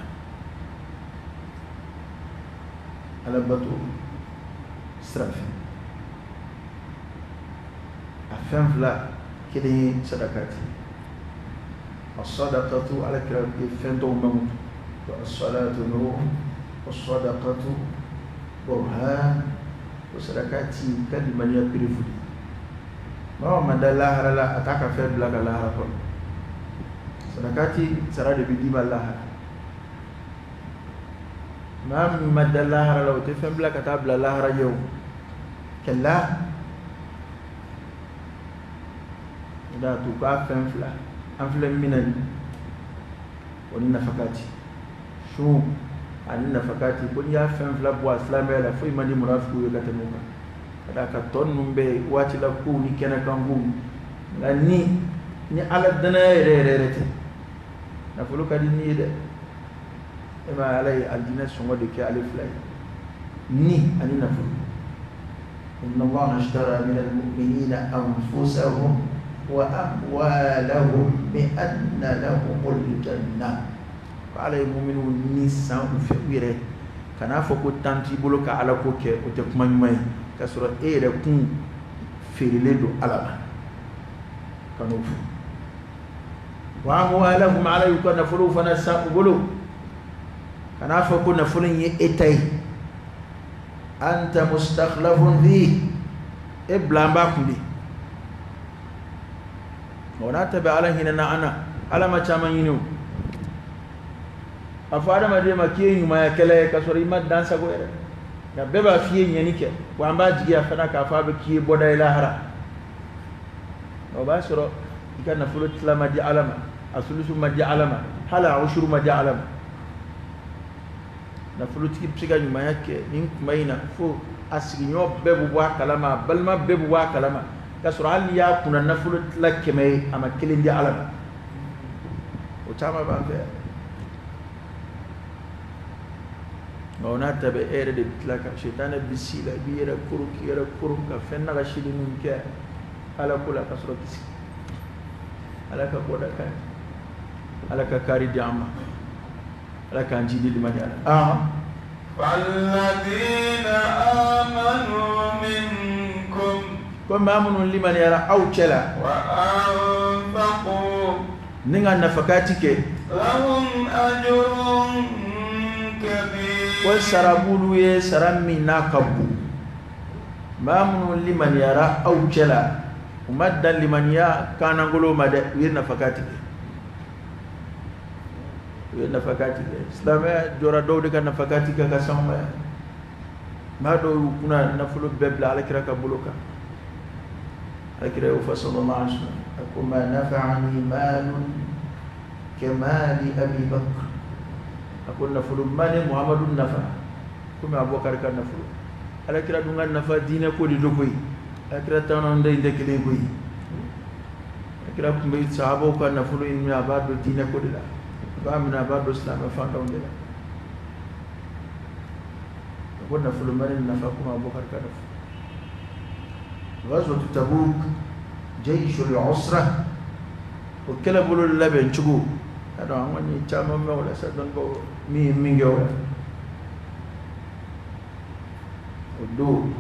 Ala bato sira fɛ, a fɛn fila, kelen ye sadakati, as-sadaqatu, Ala kira ye fɛn dɔw mankutu ko as-salatu nur was-sadaqatu burhan, ko sadakati ka limaniya preuve de. Maa o maa da lahara la, a t'a ka fɛn bila ka lahara kɔnɔ. Sadakati sara de bɛ d'i ma lahara. Maa min ma da lahara la, o tɛ fɛn bila ka taa bila lahara ɲɛ o. Kɛlɛ o de y'a to k'a fɛn fila an filɛ min na nin, o ni nafakati sun ani nafakati, ko n'i y'a fɛn fila bɔ a silamɛya la, foyi man di munafigiw ye ka tɛmɛ o kan. Ka d'a kan tɔ ninnu bɛɛ ye waati la kow ni kɛnɛkan kow, nka ni Ala danaya yɛrɛ yɛrɛ yɛrɛ tɛ, nafolo ka di ni ye dɛ. E ma Ala ye alijinɛ sɔngɔ de kɛ ale fila ye, ni ani nafolo. Inna Allaha ashtara min al-mu'minina anfusahum wa amwalahum bi anna lahumul janna. Ko Ala ye mu'miniw ni san u fɛ u yɛrɛ, kan'a fɔ ko tan t'i bolo ka Ala ko kɛ, o tɛ kuma ɲuman ye, k'a sɔrɔ e yɛrɛ kun feerelen don Ala ma, kan'o fɔ. Wa amwalahum, Ala y'u ka nafolow fana san u bolo, kan'a fɔ ko nafolo in ye e ta ye, anta mustakhlafun fi, e bila an b'a kun de. O n'a ta bɛ, Ala hinɛna an na. Ala ma caman ɲini o. A fɔ adamaden ma k'i ye ɲumanyankɛla ye k'a sɔrɔ i ma dan sago yɛrɛ. Nka bɛɛ b'a f'i ye ɲɛni kɛ, wa an b'a jigiya fana k'a fɔ a bɛ k'i ye bɔda ye lahara. O b'a sɔrɔ i ka nafolo tila ma di Ala ma, a sulusu ma di Ala ma, hali a usuru ma di Ala ma. Nafolotigi bɛ se ka ɲumanya kɛ nin kuma in na fo a sigiɲɔgɔn bɛɛ bɛ bɔ a kalama, a balima bɛɛ bɛ bɔ a kalama, k'a sɔrɔ hali n'i y'a kunna nafolo tila 100 ye, a ma kelen di Ala ma. O caman b'an fɛ yan. Nka o n'a ta bɛɛ, e yɛrɛ de bɛ tila ka sitanɛ bisi la, i b'i yɛrɛ koro, k'i yɛrɛ koro ka fɛn nagasili min kɛ Ala ko la ka sɔrɔ k'i sigi. Ala ka bɔda ka ɲi, Ala ka kaari di an ma, Ala k'an jidi limaniya la. Walladina amanu minkum. Ko maa minnu limaniyara aw cɛ la, wa anfaqu, ni ka nafakati kɛ, lahum ajrun kabir. Ko sara b'olu ye, sara min n'a ka bon. Maa minnu limaniyara aw cɛ la, u ma dan limaniya kannangolo ma dɛ, u ye nafakati kɛ. U ye nafakati kɛ. Silamɛya jɔra dɔw de ka nafakati kɛ ka s'anw ma yan. Maa dɔw y'u kunna nafolo bɛɛ bila Alakira ka bolo kan. Alakira y'o fɔ sallallahu alaihi wasallam, a ko ma nafa'ani malun kamali Abi Bakr. A ko nafolo ma ne Muhamadu nafa komi Abubakar ka nafolo. Alakira dun ka nafa diinɛ ko de don koyi. Alakira ta n'anw ta in tɛ kelen ye koyi. Alakira tun bɛ sahabaw ka nafolo in minɛ, a b'a don diinɛ ko de la, a b'a minɛ, a b'a don silamɛ fantanw de la. A ko nafolo ma ne nafa komi Abubakar ka nafolo. Ghazwatu Tabuk, jayshul usra, o kɛlɛbolo labɛn cogo, a dɔn an kɔni ye caman mɛn o la sa, dɔnnibagaw min ye min kɛ o la. O don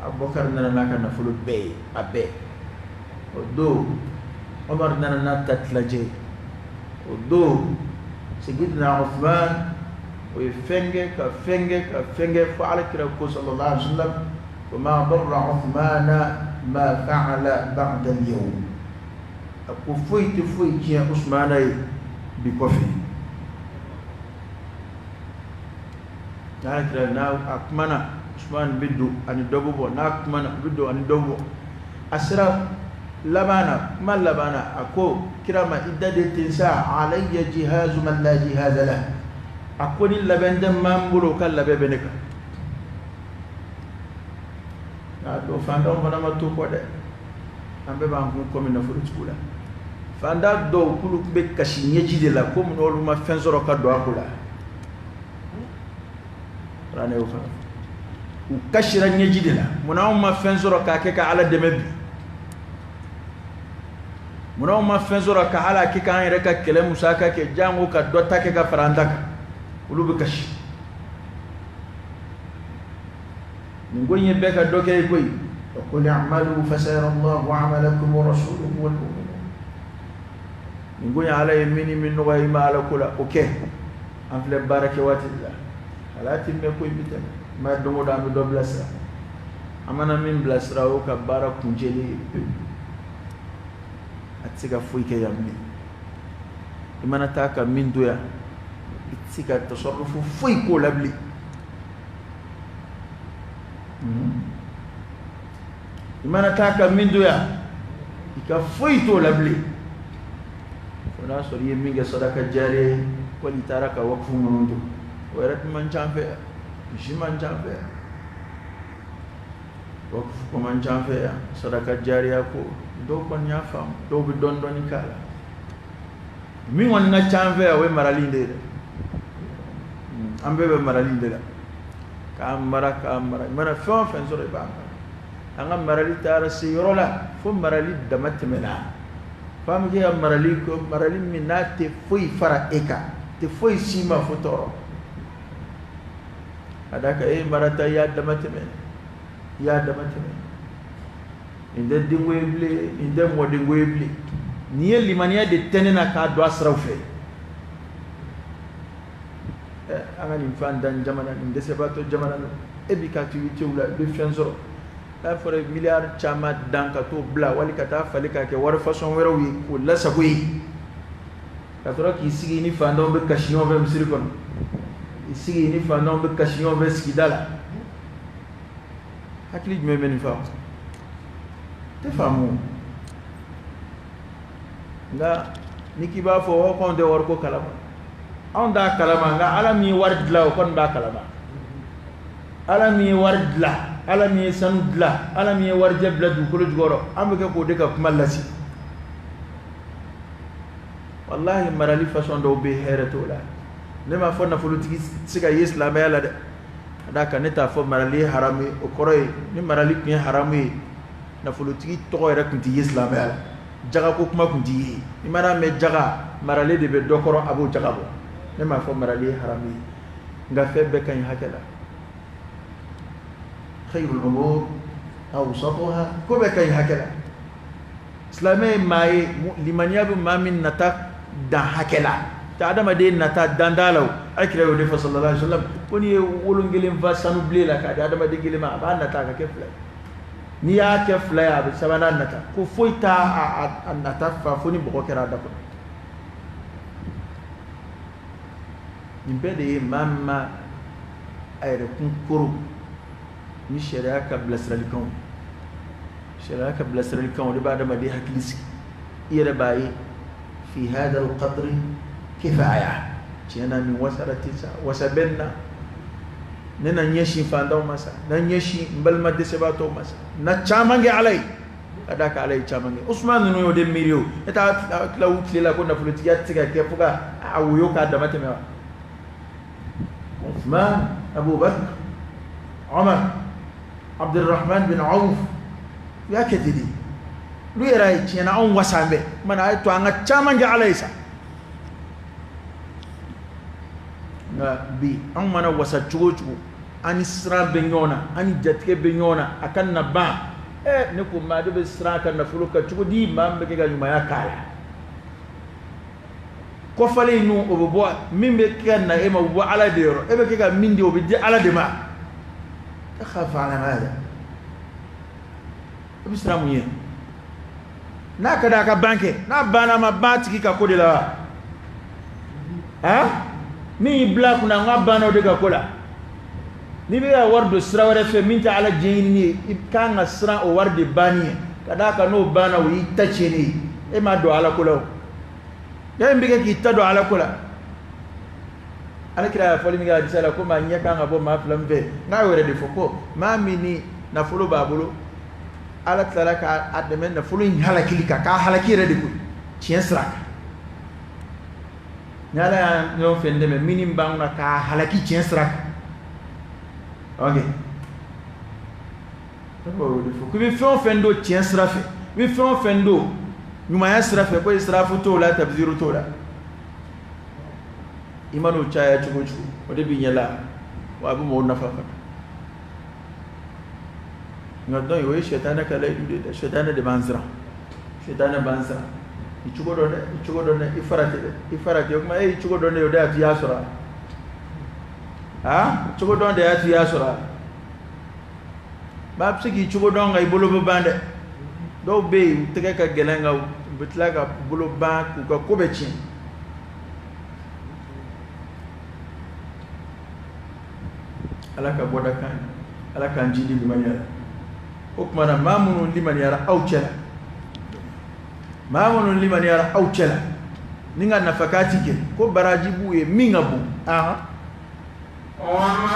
Abubakar nana n'a ka nafolo bɛɛ ye, a bɛɛ. O don Omar nana n'a ta tilajɛ ye. O don Seydina Usman o ye fɛn kɛ ka fɛn kɛ ka fɛn kɛ fo Alakira ko sallallahu alaihi wasallam, wa ma darra Usmana ma fa'ala ba'da al-yawm. A ko foyi tɛ foyi tiɲɛ Usmana ye bi kɔfɛ. N'Alakira n'a a kumana, Usman bɛ don ani dɔ bɛ bɔ, n'a kumana u bɛ don ani dɔ bɛ bɔ. A sera laban na, kuma laban na, a ko kira ma, i da de ten sa, alayya jihazu man la jihaza lah. A ko ni labɛn tɛ maa min bolo, o ka labɛn bɛ ne kan. Nka dɔ fantanw fana ma to kɔ dɛ. An bɛɛ b'an kun kɔmi nafolotigiw la. Fantan dɔw k'olu tun bɛ kasi ɲɛji de la ko munna olu ma fɛn sɔrɔ ka don a ko la. Kuranɛ y'o fana fɔ. U kasira ɲɛji de la, munna anw ma fɛn sɔrɔ k'a kɛ ka Ala dɛmɛ bi? Munna anw ma fɛn sɔrɔ ka Ala kɛ k'an yɛrɛ ka kɛlɛ musaka kɛ, jango ka dɔ ta kɛ ka fara an ta kan? Olu bɛ kasi. Nin ko in ye bɛɛ ka dɔ kɛ ye koyi. Wa qul i'malu fasayara Allahu 'amalakum wa rasuluhu wal mu'minun. Nin ko in Ala ye min ni min nɔgɔya i ma Ala ko la, o kɛ. An filɛ baara kɛ waati de la. Ala ti mɛn ko in bɛ tɛmɛ. Mɛ don o don an bɛ dɔ bilasira. An mana min bilasira, o ka baara kuncɛlen ye pewu. A tɛ se ka foyi kɛ yan bilen. I mana taa ka min to yan, i tɛ se ka tasɔrɔfu foyi k'o la bilen. I mana taa ka min to yan, i ka foyi t'o la bilen. Fo n'a sɔrɔ i ye min kɛ sadaka jariya ye, wali i taara ka wakufu minnu to, o yɛrɛ tun man ca an fɛ yan, si man ca an fɛ yan, wakufu ko man ca an fɛ yan, sadaka jariya ko dɔw kɔni y'a faamu, dɔw bɛ dɔɔni dɔɔni k'a la. Min kɔni ka ca an fɛ yan, o ye marali in de ye dɛ. An bɛɛ bɛ marali in de la, k'a mara, k'a mara. I mana fɛn o fɛn sɔrɔ, i b'a mara. An ka marali taara se yɔrɔ la fo marali dama tɛmɛna. F'an bɛ kɛ ka marali ko, marali min n'a tɛ foyi fara e kan, tɛ foyi s'i ma fo tɔɔrɔ. Ka d'a kan e ye mara ta, i y'a dama tɛmɛ, i y'a dama tɛmɛ. Nin tɛ denko ye bilen, nin tɛ mɔdenko ye bilen. Nin ye limaniya de tɛ ne na k'a don a siraw fɛ. An ka nin fantan jamana, nin dɛsɛbaatɔ jamana na, e b'i ka activité la, i bɛ fɛn sɔrɔ. N'a fɔra miliyari caman dan ka t'o bila, wali ka taa falen k'a kɛ wari façon wɛrɛw ye k'o lasago yen. Ka sɔrɔ k'i sigi ni fantanw bɛ kasi ɲɔgɔn fɛ misiri kɔnɔ, i sigi ni fantanw bɛ kasi ɲɔgɔn fɛ sigida la. Hakili jumɛn bɛ nin faamu? Tɛ faamu. Nka ni k'i b'a fɔ o k'anw tɛ wariko kalama, anw t'a kalama, nka Ala min ye wari dilan o kɔni b'a kalama. Ala min ye wari dilan, Ala min ye sanu dilan, Ala min ye warijɛ bila dugukolo jukɔrɔ, an bɛ kɛ k'o de ka kuma lase. Walahi marali façon dɔw bɛ hɛrɛ t'o la. Ne m'a fɔ nafolotigi tɛ se ka ye silamɛya la dɛ, ka d'a kan ne t'a fɔ marali ye haramu ye. O kɔrɔ ye ni marali tun ye haramu ye, nafolotigi tɔgɔ yɛrɛ tun tɛ ye silamɛya la, jagako kuma tun tɛ ye. I mana mɛn jaga, marali de bɛ dɔ kɔrɔ, a b'o jaga bɔ. Ne m'a fɔ marali ye haramu ye, nka fɛn bɛɛ ka ɲi hakɛ la. Khayrul umur awsatuha, ko bɛɛ ka ɲi hakɛ la. Silamɛ ye maa ye, limaniya bɛ maa min nata dan hakɛ la, tɛ adamaden nata dan t'a la. O a kira y'o de fɔ sallallahu alaihi wasallam, ko n'i ye wolon kelen fa sanu bilen la k'a di adamaden kelen ma, a b'a nata a ka kɛ fila ye. N'i y'a kɛ fila ye, a bɛ sabanan nata. Ko foyi t'a a nata fa fo ni bɔgɔ kɛra a da kɔnɔ. Nin bɛɛ de ye maa min ma a yɛrɛ kun koro ni sariya ka bilasiralikanw. Sariya ka bilasiralikanw o de b'a adamaden hakili sigi. I yɛrɛ b'a ye fi hada alqadri kifaya, tiɲɛ na nin wasara tɛ sa, wasa bɛ nin na. Ne na ɲɛsin fantanw ma sa, na ɲɛsin n balima dɛsɛbaatɔw ma sa, na caman kɛ Ala ye, ka d'a kan Ala ye caman kɛ. Usman ninnu y'o de miiri o. Ne t'a tila u tile la ko nafolotigiya tɛ se ka kɛ fo ka a woyo k'a dama tɛmɛ wa. Usman, Abubakar, Omar, Abdurrahman bin Auf, u y'a kɛ ten de. Olu yɛrɛ ye tiɲɛ na anw wasa bɛɛ mana, a ye to an ka caman kɛ Ala ye sa. Nka bi anw mana wasa cogo o cogo, an ni siran bɛ ɲɔgɔn na, an ni jatigɛ bɛ ɲɔgɔn na, a ka na ban. Ne ko maa de bɛ siran a ka nafolo kan cogo di? Maa min bɛ kɛ ka ɲumanya k'a la, kɔfalen ninnu o bɛ bɔ min bɛ kɛ ka na e ma, o bɛ bɔ Ala de yɔrɔ. E bɛ kɛ ka min di, o bɛ di Ala de ma. Takhafu ala maada, i bɛ siran mun ye? N'a ka di a ka ban kɛ, n'a banna a ma ban a tigi ka ko de la wa? Han, min y'i bila a kunna, n k'a banna o de ka ko la. N'i bɛ ka wari don sira wɛrɛ fɛ min tɛ Ala diɲɛ ɲini ye, i kan ka siran o wari de banni ye, ka d'a kan n'o banna o y'i ta tiɲɛnen ye. E m'a don Ala ko la o. E min bɛ kɛ k'i ta don Ala ko la, Ala kira y'a fɔli min kɛ hadisa la ko maa ɲɛ kan ka bɔ maa fila min fɛ, n'a y'o yɛrɛ de fɔ ko maa min ni nafolo b'a bolo, Ala tilara k'a dɛmɛ nafolo in halakili kan, k'a halaki yɛrɛ de koyi tiɲɛ sira kan. Ni Ala y'a ɲɔgɔn fɛn dɛmɛ minnu b'an kunna k'a halaki tiɲɛ sira kan, ok, o de fɔ k'i bɛ fɛn o fɛn don tiɲɛ sira fɛ, i bɛ fɛn o fɛn don ɲumanya sira fɛ, ko israfu t'o la, tabziru t'o la. I man'o caya cogo o cogo, o de b'i ɲɛ la, wa a bɛ mɔgɔw nafa fana. Nka dɔn o ye sɛtanɛ ka layidu de ye dɛ. Sɛtanɛ de b'an siran, sɛtanɛ b'an siran. I cogo dɔn dɛ, i cogo dɔn dɛ, i farati dɛ, i farati. O kuma e y'i cogo dɔn de, o de y'a to i y'a sɔrɔ a cogo dɔn de y'a to i y'a sɔrɔ. Maa bɛ se k'i cogo dɔn nka i bolo bɛ ban dɛ. Dɔw bɛ yen, u tɛgɛ ka gɛlɛn, nka u bɛ tila ka bolo ban k'u ka ko bɛɛ tiɲɛ. Ala ka bɔda kan ye, Ala k'an jidi limaniya la. O tuma na maa minnu limaniyara aw cɛ la, maa minnu limaniyara aw cɛ la ni ka nafakati kɛ, ko baraji b'u ye min ka bon. Ahan. وما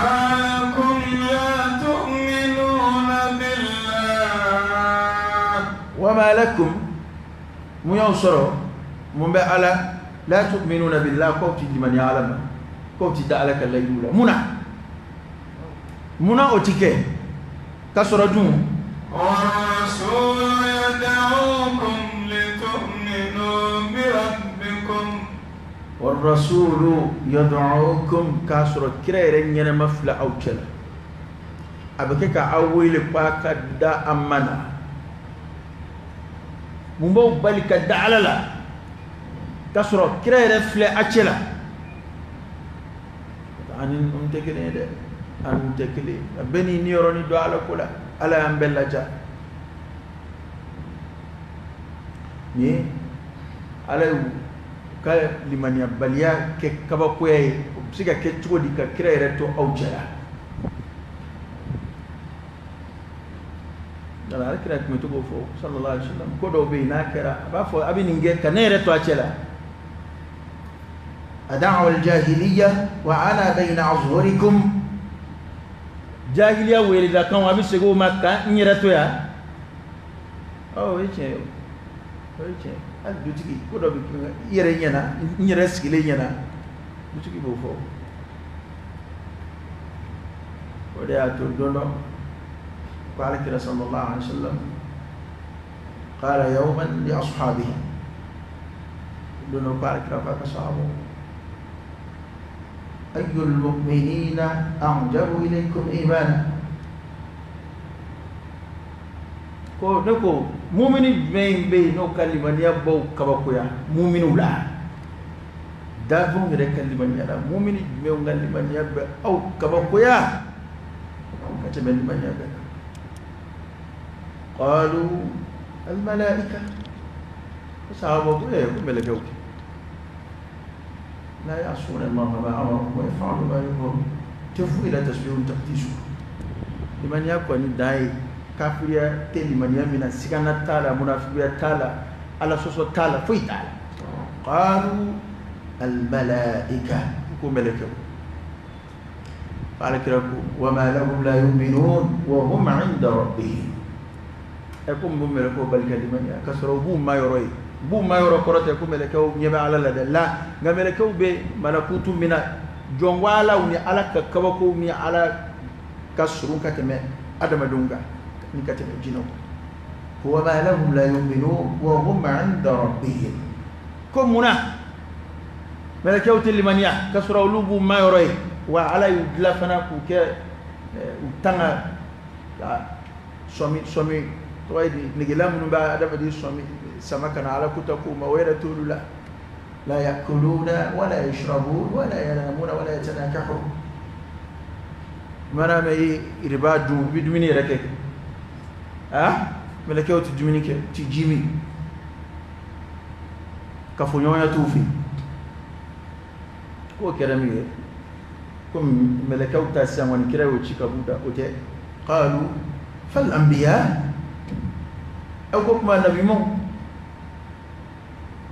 لكم لا تؤمنون بالله وما لكم, mun y'aw sɔrɔ, mun bɛ ala, la tu'minuna billah, k'aw ti limaniya Ala ma, k'aw ti da Ala ka layidu la? Mun na, mun na o ti kɛ ka sɔrɔ dun? والرسول يدعوكم لتؤمنوا بربكم والرسول يدعوكم, k'a sɔrɔ kira yɛrɛ ɲɛnɛma filɛ aw cɛ la, a bɛ kɛ ka aw wele k'a ka da a ma na. Mun b'aw bali ka da Ala la k'a sɔrɔ kira yɛrɛ filɛ a cɛ la? Ani ninnu tɛ kelen ye dɛ, ani tɛ kelen ye. A bɛɛ n'i niyɔrɔ ni don Ala ko la. Ala y'an bɛɛ laja ni Ala y'u ka limaniyabaliya kɛ kabakoya ye, o bɛ se ka kɛ cogo di ka kira yɛrɛ to aw cɛ la? Yala ala kira tun bɛ to k'o fɔ sallallahu alaihi wasallam, ko dɔw bɛ yen n'a kɛra a b'a fɔ a bɛ nin kɛ ka ne yɛrɛ to a cɛ la. Ada'u al-jahiliya wa ana bayna azhurikum. Jahiliya weelelakanw a bɛ segin o ma ka n yɛrɛ to yan. O ye tiɲɛ ye, o ye tiɲɛ ye. Hali dutigi ko dɔ bɛ kɛ i yɛrɛ ɲɛna, n yɛrɛ sigilen ɲɛna, dutigi b'o fɔ. O de y'a to don dɔ ko ala kira sallallahu alaihi wasallam qala yawman li ashabihi, don dɔ ko ala kira ko a ka sahabaw, ayyul mu'minina a'jabu ilaykum imana. Ko ne ko mumini jumɛn bɛ yen n'o ka limaniya b'aw kabakoya muminiw la? Dafɛnw yɛrɛ ka limaniya la, mumini jumɛnw ka limaniya bɛ aw kabakoya ka tɛmɛ limaniya bɛɛ kan? Qalu al malaika. Ko sahabaw ko ko mɛlɛkɛw kɛ. La ya'suna Allaha ma amarahum wa yaf'aluna ma yu'marun. Tɛ foyi la tasbihun taqdisu. Limaniya kɔni dan ye kafiriya tɛ limaniya min na, sigana t'a la, munafigiya t'a la, ala sɔsɔ t'a la, foyi t'a la. Qalu al malaika. Ko mɛlɛkɛw. Ala kira ko wa ma lahum la yu'minun wa hum 'inda rabbihim. Ko mun b'o mɛlɛkɛw bali ka limaniya k'a sɔrɔ u b'u ma yɔrɔ ye? U b'u ma yɔrɔ kɔrɔ tɛ ko mɛlɛkɛw ɲɛ bɛ ala la dɛ, la, nka mɛlɛkɛw bɛ malakutu min na, jɔnwalaw ni ala ka kabakow ni ala ka surun ka tɛmɛ adamadenw kan ni ka tɛmɛ jinɛw kan. Wa ma lahum la yu'minun wa hum 'inda rabbihim. Ko munna mɛlɛkɛw tɛ limaniya k'a sɔrɔ olu b'u ma yɔrɔ ye, wa ala y'u dilan fana k'u kɛ u tanga ka sɔmi sɔmi tɔgɔ ye di, negela minnu bɛ adamaden sɔmi sama ka na ala ko ta k'u ma, o yɛrɛ t'olu la. La yakuluna wala yashrabun wala yanamuna wala yatanakahun. Mana mɛ i riba dun, i bɛ dumuni yɛrɛ kɛ. Mɛlɛkɛw tɛ dumuni kɛ, tɛ ji min, kafoɲɔgɔnya t'u fɛ. K'o kɛra min ye, komi mɛlɛkɛw ta sisan kɔni kira y'o ci ka b'u da, o tɛ. Qalu fal anbiya. Aw ko kuma nabiɲumanw,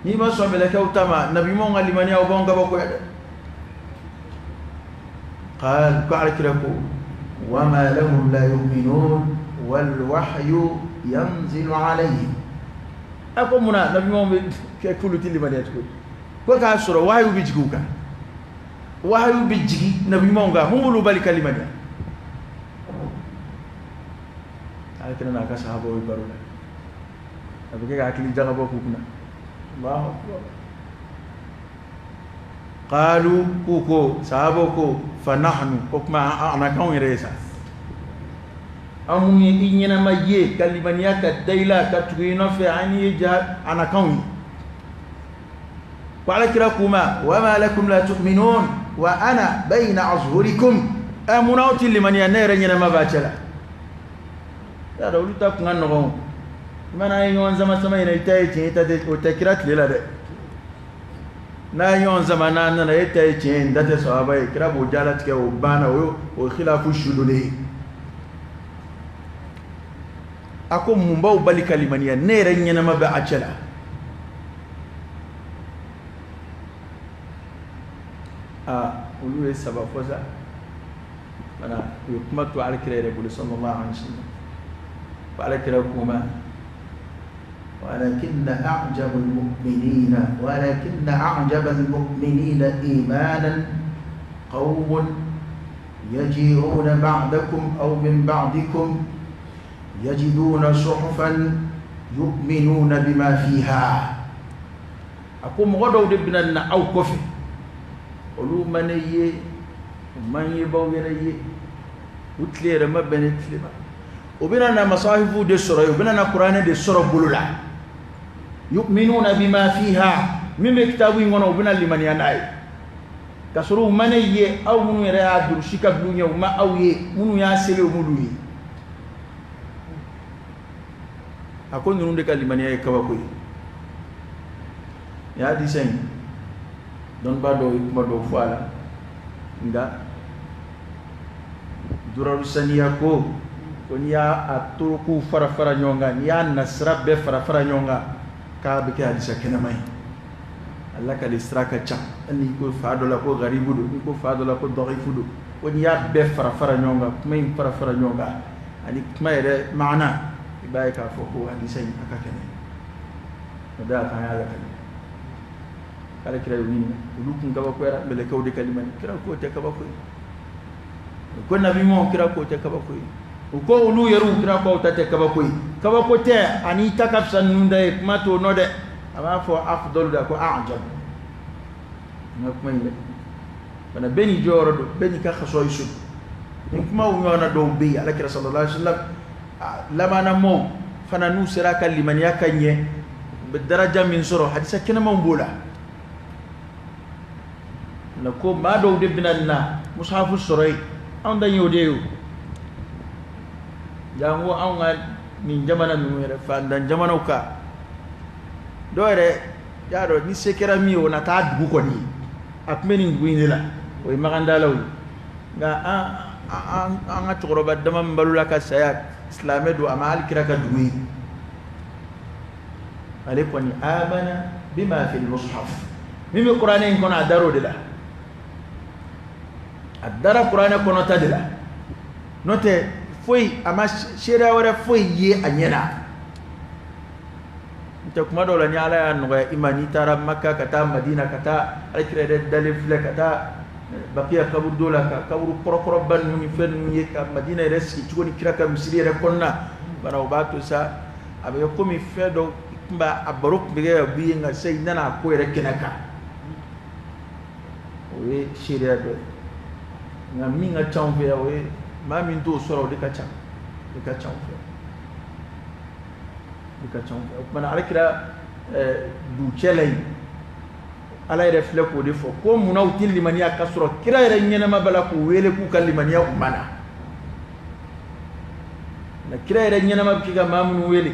n'i ma sɔn mɛlɛkɛw ta ma, nabiɲumanw ka limaniya o b'anw kabakoya dɛ. Qal ko ala kira ko wa ma lahum la yu'minun wal wahyu yanzilu alayhim. A ko munna nabiɲumanw bɛ kɛ k'olu tɛ limaniya cogo di? Ko k'a sɔrɔ wahayu bɛ jigin u kan, wahayu bɛ jigin nabiɲumanw kan, mun b'olu bali ka limaniya? Ala kira n'a ka sahabaw ye baro la, a bɛ kɛ ka hakili jagabɔ k'u kunna. Allahu akbar. Qalu k'u ko, sahabaw ko fa nahnu, ko kuma a na k'anw yɛrɛ ye sa, an mun ye i ɲɛnama ye ka limaniya ka da i la ka tugu i nɔfɛ, an ye ja a na k'anw ye. Ko ala kira k'u ma wa ma lakum la tu'minun wa ana bayna azhurikum. Munna aw tɛ limaniya, ne yɛrɛ ɲɛnama b'a cɛ la? Y'a dɔn olu ta kun ka nɔgɔn. I mana an ye ɲɔgɔn sama sama in na, i ta ye tiɲɛ, i ta tɛ, o tɛ kira tile la dɛ. N'a ye ɲɔgɔn sama n'a nana, e ta ye tiɲɛ ye, n ta tɛ sahaba ye, kira b'o jalatigɛ, o banna, o ye khilafu su donnen ye. A ko mun b'aw bali ka limaniya, ne yɛrɛ ɲɛnama bɛ a cɛ la? Olu ye saba fɔ sa, mana u ye kuma to ala kira yɛrɛ bolo sallallahu alaihi wasallam. Ko ala kira k'u ma ولكن أعجب المؤمنين ولكن أعجب المؤمنين إيمانا قوم يجيئون بعدكم أو من بعدكم يجدون صحفا يؤمنون بما فيها. A ko mɔgɔ dɔw de bɛna na aw kɔfɛ, olu ma ne ye, u ma n yebaw yɛrɛ ye, u tile yɛrɛ ma bɛn ne tile ma. U bɛna na masahifu de sɔrɔ yen, u bɛna na kuranɛ de sɔrɔ bolo la. Yu'minuna bima fiha, min bɛ kitabu in kɔnɔ, u bɛna limaniya n'a ye. K'a sɔrɔ u ma ne ye, aw minnu yɛrɛ y'a durusi ka bil'u ɲɛ, u ma aw ye, minnu y'a sɛbɛn u m'olu ye. A ko ninnu de ka limaniya ye kabako ye. Nin hadisa in, Dɔnnibaa dɔw ye kuma dɔw fɔ a la, nka duraru saniya ko ko n'i y'a a torokuw fara fara ɲɔgɔn kan, n'i y'a nasira bɛɛ fara fara ɲɔgɔn kan, k'a bɛ kɛ hadisa kɛnɛma ye. A lakali sira ka ca, hali n'i ko fa dɔ la ko garibu don, n'i ko fa dɔ la ko dɔgifu don, ko n'i y'a bɛɛ fara fara ɲɔgɔn kan, kuma in fara fara ɲɔgɔn kan ani kuma yɛrɛ maana, i b'a ye k'a fɔ ko hadisa in a ka kɛnɛ. O da kan y'a lakali. Ala kira y'u ɲininka, olu kun kabakoyara, mɛlɛkɛw de ka limani. Kira k'o tɛ kabako ye. U ko nabi ɲumanw, kira k'o tɛ kabako ye. U ko olu yɛrɛw, kira k'aw ta tɛ kabako ye. Kabako tɛ, ani i ta ka fisa ninnu ta ye, kuma t'o nɔ dɛ. A b'a fɔ afdalu da ko ajabu. N ka kuma in dɛ fana, bɛɛ n'i jɔyɔrɔ don, bɛɛ n'i ka khasaisu don. Nin kumaw ɲɔgɔnna dɔw bɛ yen, ala kira sallallahu alaihi wasallam labanna mɔɔw fana n'u sera ka limaniya ka ɲɛ, u bɛ daraja min sɔrɔ, hadisa kɛnɛmanw b'o la. Na ko maa dɔw de bɛna na musahafu sɔrɔ yen, anw ta y'o de ye o. Janko anw ka nin jamana ninnu yɛrɛ, fantan jamanaw kan, dɔw yɛrɛ y'a dɔn ni se kɛra min ye, o na taa dugu kɔni ye, a tun bɛ nin dugu in de la, o ye magandalaw ye. Nka an ka cɛkɔrɔba dama min balola ka saya, silamɛ don, a ma hali kira ka dugu ye. Ale kɔni amana bima fil mushaf, min bɛ kuranɛ in kɔnɔ, a dar'o de la, a dara kuranɛ kɔnɔta de la. N'o tɛ foyi, a ma seereya wɛrɛ foyi ye a ɲɛ na. N tɛ kuma dɔw la, ni ala y'a nɔgɔya i ma, n'i taara Maka ka taa Madina, ka taa alakira yɛrɛ dalen filɛ, ka taa Bakiya kaburudo la, ka kaburu kɔrɔkɔrɔba ninnu ni fɛn ninnu ye, ka Madina yɛrɛ sigi cogo ni kira ka misiri yɛrɛ kɔnɔna bana, o b'a to sa a bɛ kɛ komi fɛn dɔ tun b'a a baro tun bɛ kɛ ka b'i ye, nka sisan i nana a ko yɛrɛ kɛnɛ kan, o ye seereya dɔ ye. Nka min ka ca anw fɛ yan, o ye maa min t'o sɔrɔ, o de ka ca, o de ka ca anw fɛ, o de ka ca anw fɛ. O tuma na alakira dugucɛ la yen, ala yɛrɛ filɛ k'o de fɔ ko munna u tɛ limaniya ka sɔrɔ kira yɛrɛ ɲɛnama b'a la k'u wele k'u ka limaniya, u ma na. Nka kira yɛrɛ ɲɛnama bɛ k'i ka maa minnu wele,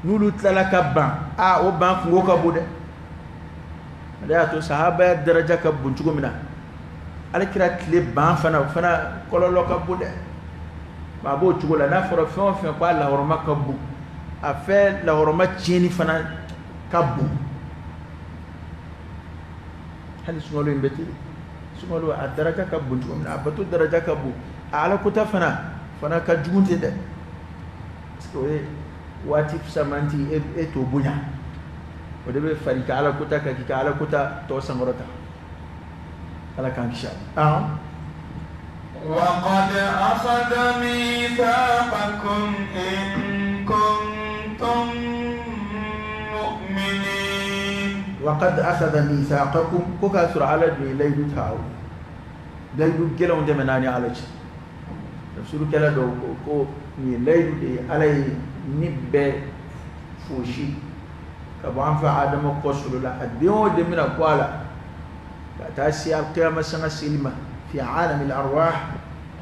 n'olu tilala ka ban, a o ban kungo ka bon dɛ. Ale y'a to sahabaya daraja ka bon cogo min na, alakira tile ban fana, o fana kɔlɔlɔ ka bon dɛ. A b'o cogo la, n'a fɔra fɛn o fɛn ko a lahɔrɔma ka bon, a fɛn lahɔrɔma tiɲɛni fana ka bon. Hali sunkalo in bɛ ten, sunkalo a daraja ka bon cogo min na, a bato daraja ka bon, a alakota fana ka jugu ten dɛ, parce que o ye waati fisamanti, e t'o bonya, o de bɛ fari ka alakota kan k'i ka alakota tɔ sankɔrɔta. Ala k'an kisi a ma. وقد أخذ ميثاقكم إن كنتم مؤمنين. وقد أخذ ميثاقكم, ko k'a sɔrɔ ala dun ye layidu ta aw ye, layidu gɛlɛnw tɛmɛna ni ala cɛ. Tafsirukɛla dɔw ko ko nin ye layidu de ye, ala ye ni bɛɛ fosi ka bɔ an fa Adama kɔsolo la, a den o den bɛna bɔ a la ka taa se alkiyama sanga seli ma, fi alami arwah,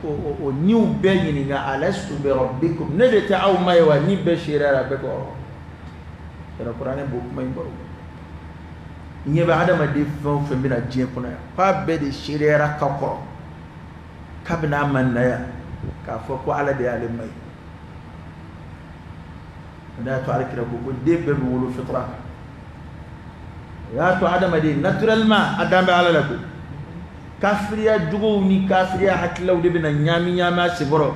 ko o niw bɛɛ ɲininka: alastu bi rabbikum, ne de tɛ aw ma ye wa? Ni bɛɛ seereyara, bɛɛ ko ɔhɔ. Yɛrɛ kuranɛ b'o kuma in baro. Ɲɛ bɛ adamaden fɛn o fɛn bɛna diɲɛ kɔnɔ yan, k'a bɛɛ de seereyara ka kɔrɔ kabini a ma na yan k'a fɔ ko ala de y'ale ma ye. O de y'a to alakira ko ko den bɛɛ bɛ wolo fitra kan. O y'a to adamaden naturellement a dan bɛ ala la koyi. Kafiriya juguw ni kafiriya hakililaw de bɛna ɲaami ɲaami a senkɔrɔ,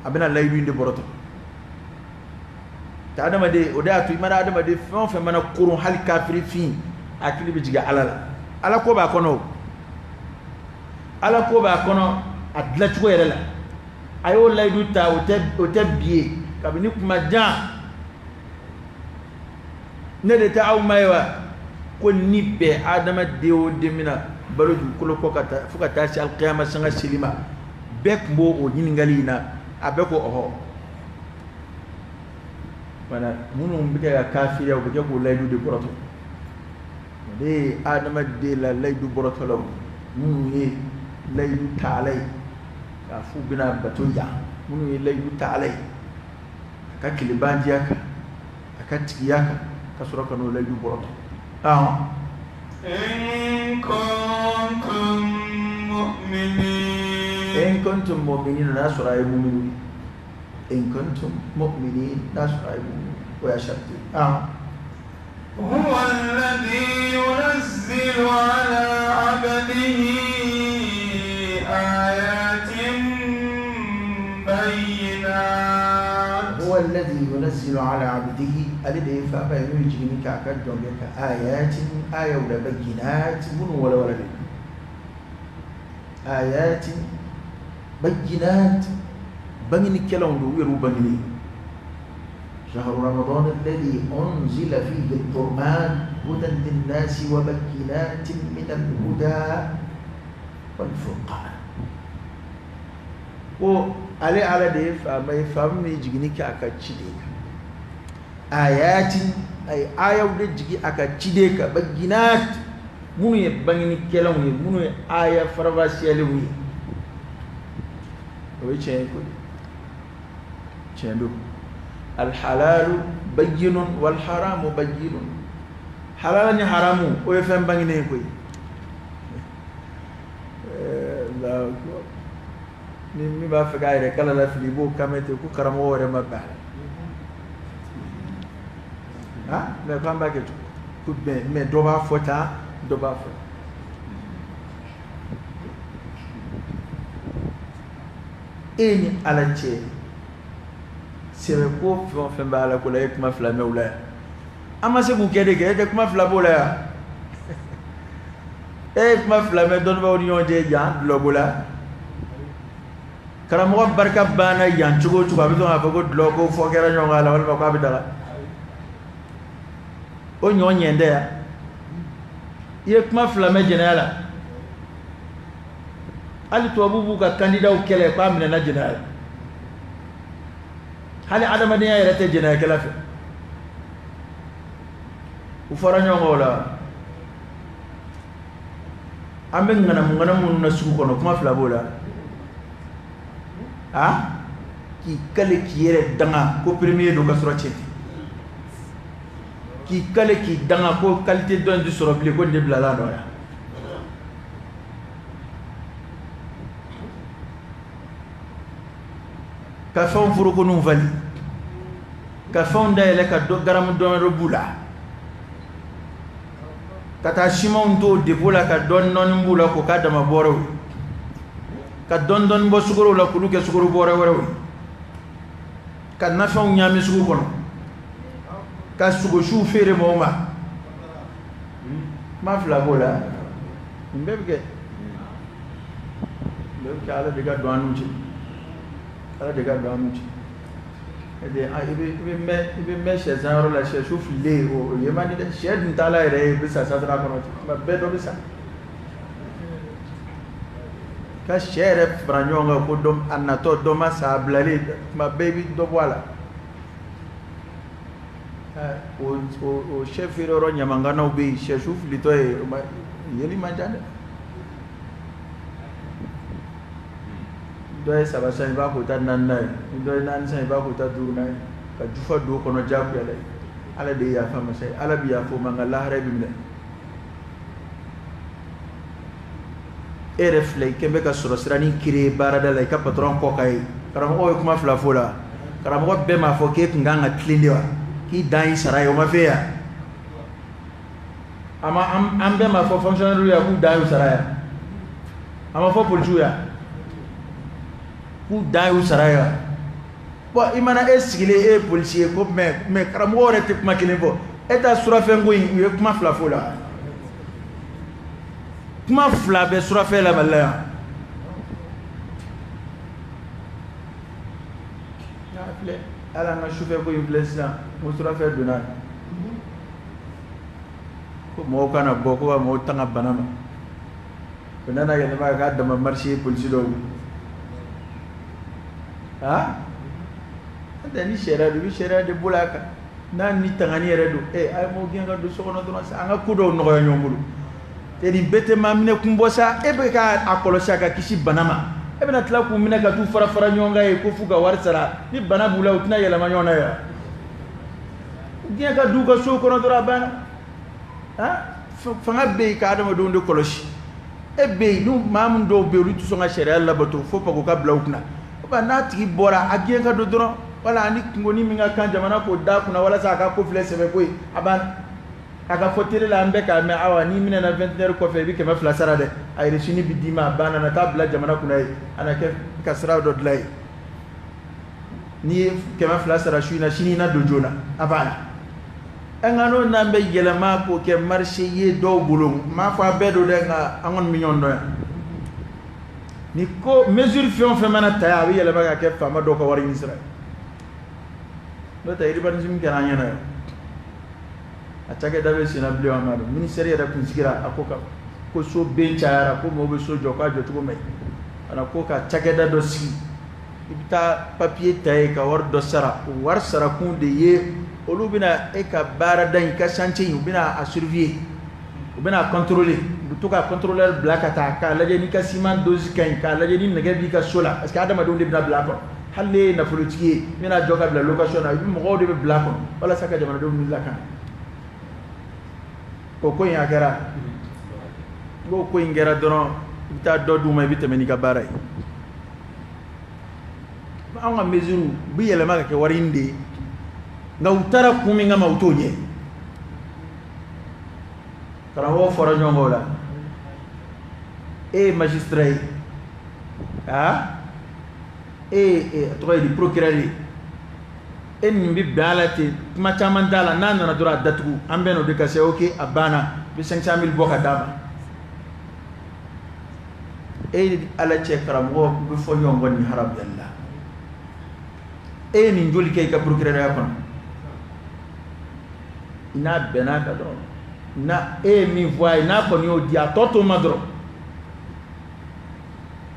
a bɛna layidu in de bɔrɔtɔ ta adamaden. O de y'a to i mana adamaden fɛn o fɛn mana koron, hali kafiri fin, hakili bɛ jigin ala la. Ala ko b'a kɔnɔ, o ala ko b'a kɔnɔ, a dilancogo yɛrɛ la, a y'o layidu ta, o tɛ bi ye kabini kuma jan. Ne de tɛ aw ma ye wa? Ko ni bɛɛ adamaden o den bɛna balo dugukolo kɔ ka taa fo ka taa se alikiyama sanga seli ma, bɛɛ tun b'o o ɲininkali in na, a bɛɛ ko ɔhɔ. Wala minnu bɛ kɛ ka kafiriya, u bɛ kɛ k'o layidu de bɔrɔtɔ. O de ye adamaden la layidu bɔrɔtɔlaw, minnu ye layidu ta ala ye k'a f'u bɛna bato yan, minnu ye layidu ta ala ye a ka tilebandiya kan, a ka tigiya kan, ka sɔrɔ ka n'o layidu bɔrɔtɔ. Ahɔn. In kuntum mu'minin. In kuntum mu'minin, n'a sɔrɔ a ye muminu ye. In kuntum mu'minin, n'a sɔrɔ a ye muminu, o y'a sarati. هو الذي ينزل على عبده آيات بينات. هو الذي ينزل على عبده, ale de ye faaba ye n'o ye jiginni kɛ a ka jɔnkɛ kan, آيات, ayaw la, بينات, minnu walawalalen, آيات بينات, bangenikɛlanw don, u yɛrɛw bangeni. شهر رمضان الذي أنزل فيه القرآن هدى للناس وبينات من الهدى والفرقان. Ko ale Ala de ye faama ye, faama min ye jiginni kɛ a ka ciden kan, آيات, ay ayaw de jigi a ka ciden kan, بينات, minnu ye bangenikɛlanw ye, minnu ye aya faranfasiyalenw ye. O ye tiɲɛ ye koyi, tiɲɛ don. الحلال بين والحرام بين. Halala ni haramu, o ye fɛn bangenen ye koyi. Ni min b'a fɛ k'a yɛrɛ kala la fili, i b'o kan mɛn ten ko karamɔgɔ yɛrɛ ma bɛn a la. Ah, mais k'an b'a kɛ cogo ko bɛn, mais dɔ b'a fɔ tan, dɔ b'a fɔ. E ni Ala cɛ, sɛbɛ ko fɛn o fɛn bɛ Ala ko la, e ye kuma fila mɛn o la yan. An ma se k'u kɛ de kɛ, e tɛ kuma fila b'o la yan. E ye kuma fila mɛn dɔnnibaaw ni ɲɔgɔn cɛ yan dulɔko la. Karamɔgɔ barika banna yan cogo o cogo, a bɛ sɔn k'a fɔ ko dulɔ ko fɔ kɛra ɲɔgɔn kan la, walima k'a bɛ daga. O ɲɔ ɲɛ tɛ yan. I ye kuma fila mɛn jɛnɛya la. Hali tubabu b'u ka candidatw kɛlɛ k'a minɛna jɛnɛya la. Hali adamadenya yɛrɛ tɛ jɛnɛyakɛla fɛ. U fɔra ɲɔgɔn kɔ o la. An bɛ ŋanamu ŋanamu minnu na sugu kɔnɔ, kuma fila b'o la. A k'i kale k'i yɛrɛ danga ko premier don ka sɔrɔ tiɲɛ tɛ. K'i kale k'i danga ko qualité dɔ in tɛ sɔrɔ bilen, ko nin de bilala a nɔ la. Ka fɛnw forokoniw fali, ka fɛnw dayɛlɛ ka dɔ garamu dɔɔni b'u la, ka taa simanw to dépôt la ka dɔɔni dɔɔni b'u la k'o k'a dama bɔrɛw ye, ka dɔɔni dɔɔni bɔ sukaro la k'olu kɛ sukaro bɔrɛ wɛrɛw ye, ka nafɛnw ɲaami sugu kɔnɔ, ka sogosiw feere mɔgɔw ma. Kuma fila b'o la. Nin bɛɛ bɛ kɛ, nin bɛɛ bɛ kɛ. Ala de ka don an n'u cɛ, Ala de ka don an n'u cɛ. I bɛ mɛn, i bɛ mɛn sɛ san yɔrɔ la, sɛsu fililen, o ye man di dɛ. Sɛ dun t'ala yɛrɛ ye, i bɛ sa sasara kɔnɔ ten, tuma bɛɛ dɔ bɛ sa. Ka sɛ yɛrɛ fara ɲɔgɔn kan ko dɔ a natɔ, dɔ ma sa, a bilalen, tuma bɛɛ i bɛ dɔ bɔ a la. O sɛ feere yɔrɔ ɲamanganaw bɛ yen, sɛsu filitɔ ye, o ma yeli man ca dɛ. Dɔ ye saba san, i b'a k'o ta naaninan ye. Ni dɔ ye naani san, i b'a k'o ta duurunan ye. Ka jufa don o kɔnɔ diyagoya la. Ala de ye yafa masa ye, Ala bɛ yafa o ma, nka lahara bɛ minɛ. E yɛrɛ filɛ, i kɛn bɛ ka sɔrɔ siranin créer baarada la, i ka patron kɔ ka ye. Karamɔgɔ ye kuma fila fɔ o la. Karamɔgɔ bɛɛ m'a fɔ k'e tun kan ka tilen de wa, k'i dan y'i sara ye, o ma f'e yan. A ma an bɛɛ m'a fɔ fonctionnaire ya k'u dan y'u sara ye. A ma fɔ polisiw ya k'u dan y'u sara ye. Bon, i mana e sigilen, e ye polisi ye ko mais karamɔgɔ yɛrɛ tɛ kuma kelen fɔ. E ta surafɛn ko in, u ye kuma fila fɔ o la. Kuma fila bɛ surafɛn la Mali la yan. Filɛ, hali an ka sufɛ ko in filɛ sisan, ko surafɛn donna, ko mɔgɔw kana bɔ, ko ka mɔgɔw tanga bana ma. O nana yɛlɛma ka k'a dama marché ye polisi dɔw bolo. Ah, tɛ ni sariya don, i bɛ sariya de bolo a kan. N'a ni tangani yɛrɛ don, a ye mɔgɔw gɛn ka don so kɔnɔ dɔrɔn sa, an ka ko dɔw nɔgɔya ɲɔgɔn bolo. E nin bɛɛ tɛ maa minɛ kun bɔ sa. E bɛ ka a kɔlɔsi a ka kisi bana ma, e bɛna tila k'u minɛ ka t'u fara fara ɲɔgɔn kan yen ko f'u ka wari sara. Ni bana b'u la, u tɛna yɛlɛma ɲɔgɔn na yan. Gɛn ka d'u ka so kɔnɔ dɔrɔn, a banna. Ah, Fanga bɛ yen ka adamadenw de kɔlɔsi. E bɛ yen, n'u maa min dɔw bɛ yen, olu tɛ sɔn ka sariya labato fo pago ka bila u kunna. O ba n'a tigi bɔra, a gɛn ka don dɔrɔn, wala ani kungoni min ka kan jamana k'o d'a kunna walasa a ka ko filɛ sɛbɛ ko ye, a banna. A ka fɔ télé la, an bɛɛ k'a mɛn, awa n'i minɛna 21 kɔfɛ, i bɛ 200 sara dɛ, a reçu bɛ d'i ma, a banna, na taa bila jamana kunna ye, a na kɛ ka sira dɔ dilan ye. N'i ye 200 sara su in na, sini i na don joona, a banna. Nka n'o n'an bɛ yɛlɛma k'o kɛ marché ye dɔw bolo, n m'a fɔ a bɛɛ don dɛ, nka an kɔni bɛ ɲɔgɔn dɔn yan. Ni ko mesure fɛn o fɛn mana ta yan, a bɛ yɛlɛma ka kɛ faama dɔw ka wari ɲini sira ye. N'o tɛ, urbanisme kɛra an ɲɛna yan, a cakɛda bɛ sen na bilen, an m'a dɔn. Ministère yɛrɛ kun sigira a ko kama ko so ben cayara, ko mɔgɔw bɛ so jɔ k'a jɔcogo man ɲi, ka na ko ka cakɛda dɔ sigi. I bɛ taa papier ta yen ka wari dɔ sara, o wari sarakun de ye olu bɛna e ka baarada in, ka chantier in, u bɛna a surveiller, u bɛna a contrôler. U bɛ to ka contrôleur bila ka taa k'a lajɛ n'i ka ciment dose ka ɲi, k'a lajɛ ni nɛgɛ b'i ka so la, parce que adamadenw de bɛna bila a kɔnɔ. Hali ne ye nafolotigi ye, n bɛna jɔ ka bila location na, i bɛ mɔgɔw de bɛ bila a kɔnɔ walasa ka jamanadenw lakana. O ko in a kɛra, n ko in kɛra dɔrɔn, i bɛ taa dɔ d'u ma, i bɛ tɛmɛ n'i ka baara ye. Anw ka mesure u bɛ yɛlɛma ka kɛ wari in de ye, nka u taara kun min kama, u t'o ɲɛ. Karamɔgɔw fɔra ɲɔgɔn kɔ o la. E ye magistrat ye, aa, e ye, a tɔgɔ ye di, procureur ye, e nin bɛ bɛn a la ten, kuma caman t'a la, n'a nana dɔrɔn a datugu, an bɛn n'o de ka se, ok, a banna, i bɛ 500 000 bɔ ka d'a ma. E ni Ala cɛ, karamɔgɔ bɛ fɔ ɲɔgɔn kɔ nin harabuyali la. E ye nin joli kɛ i ka procureurya kɔnɔ? N'a bɛnna kan dɔrɔn, na e ye min fɔ a ye, n'a kɔni y'o di, a tɔ to ma dɔrɔn,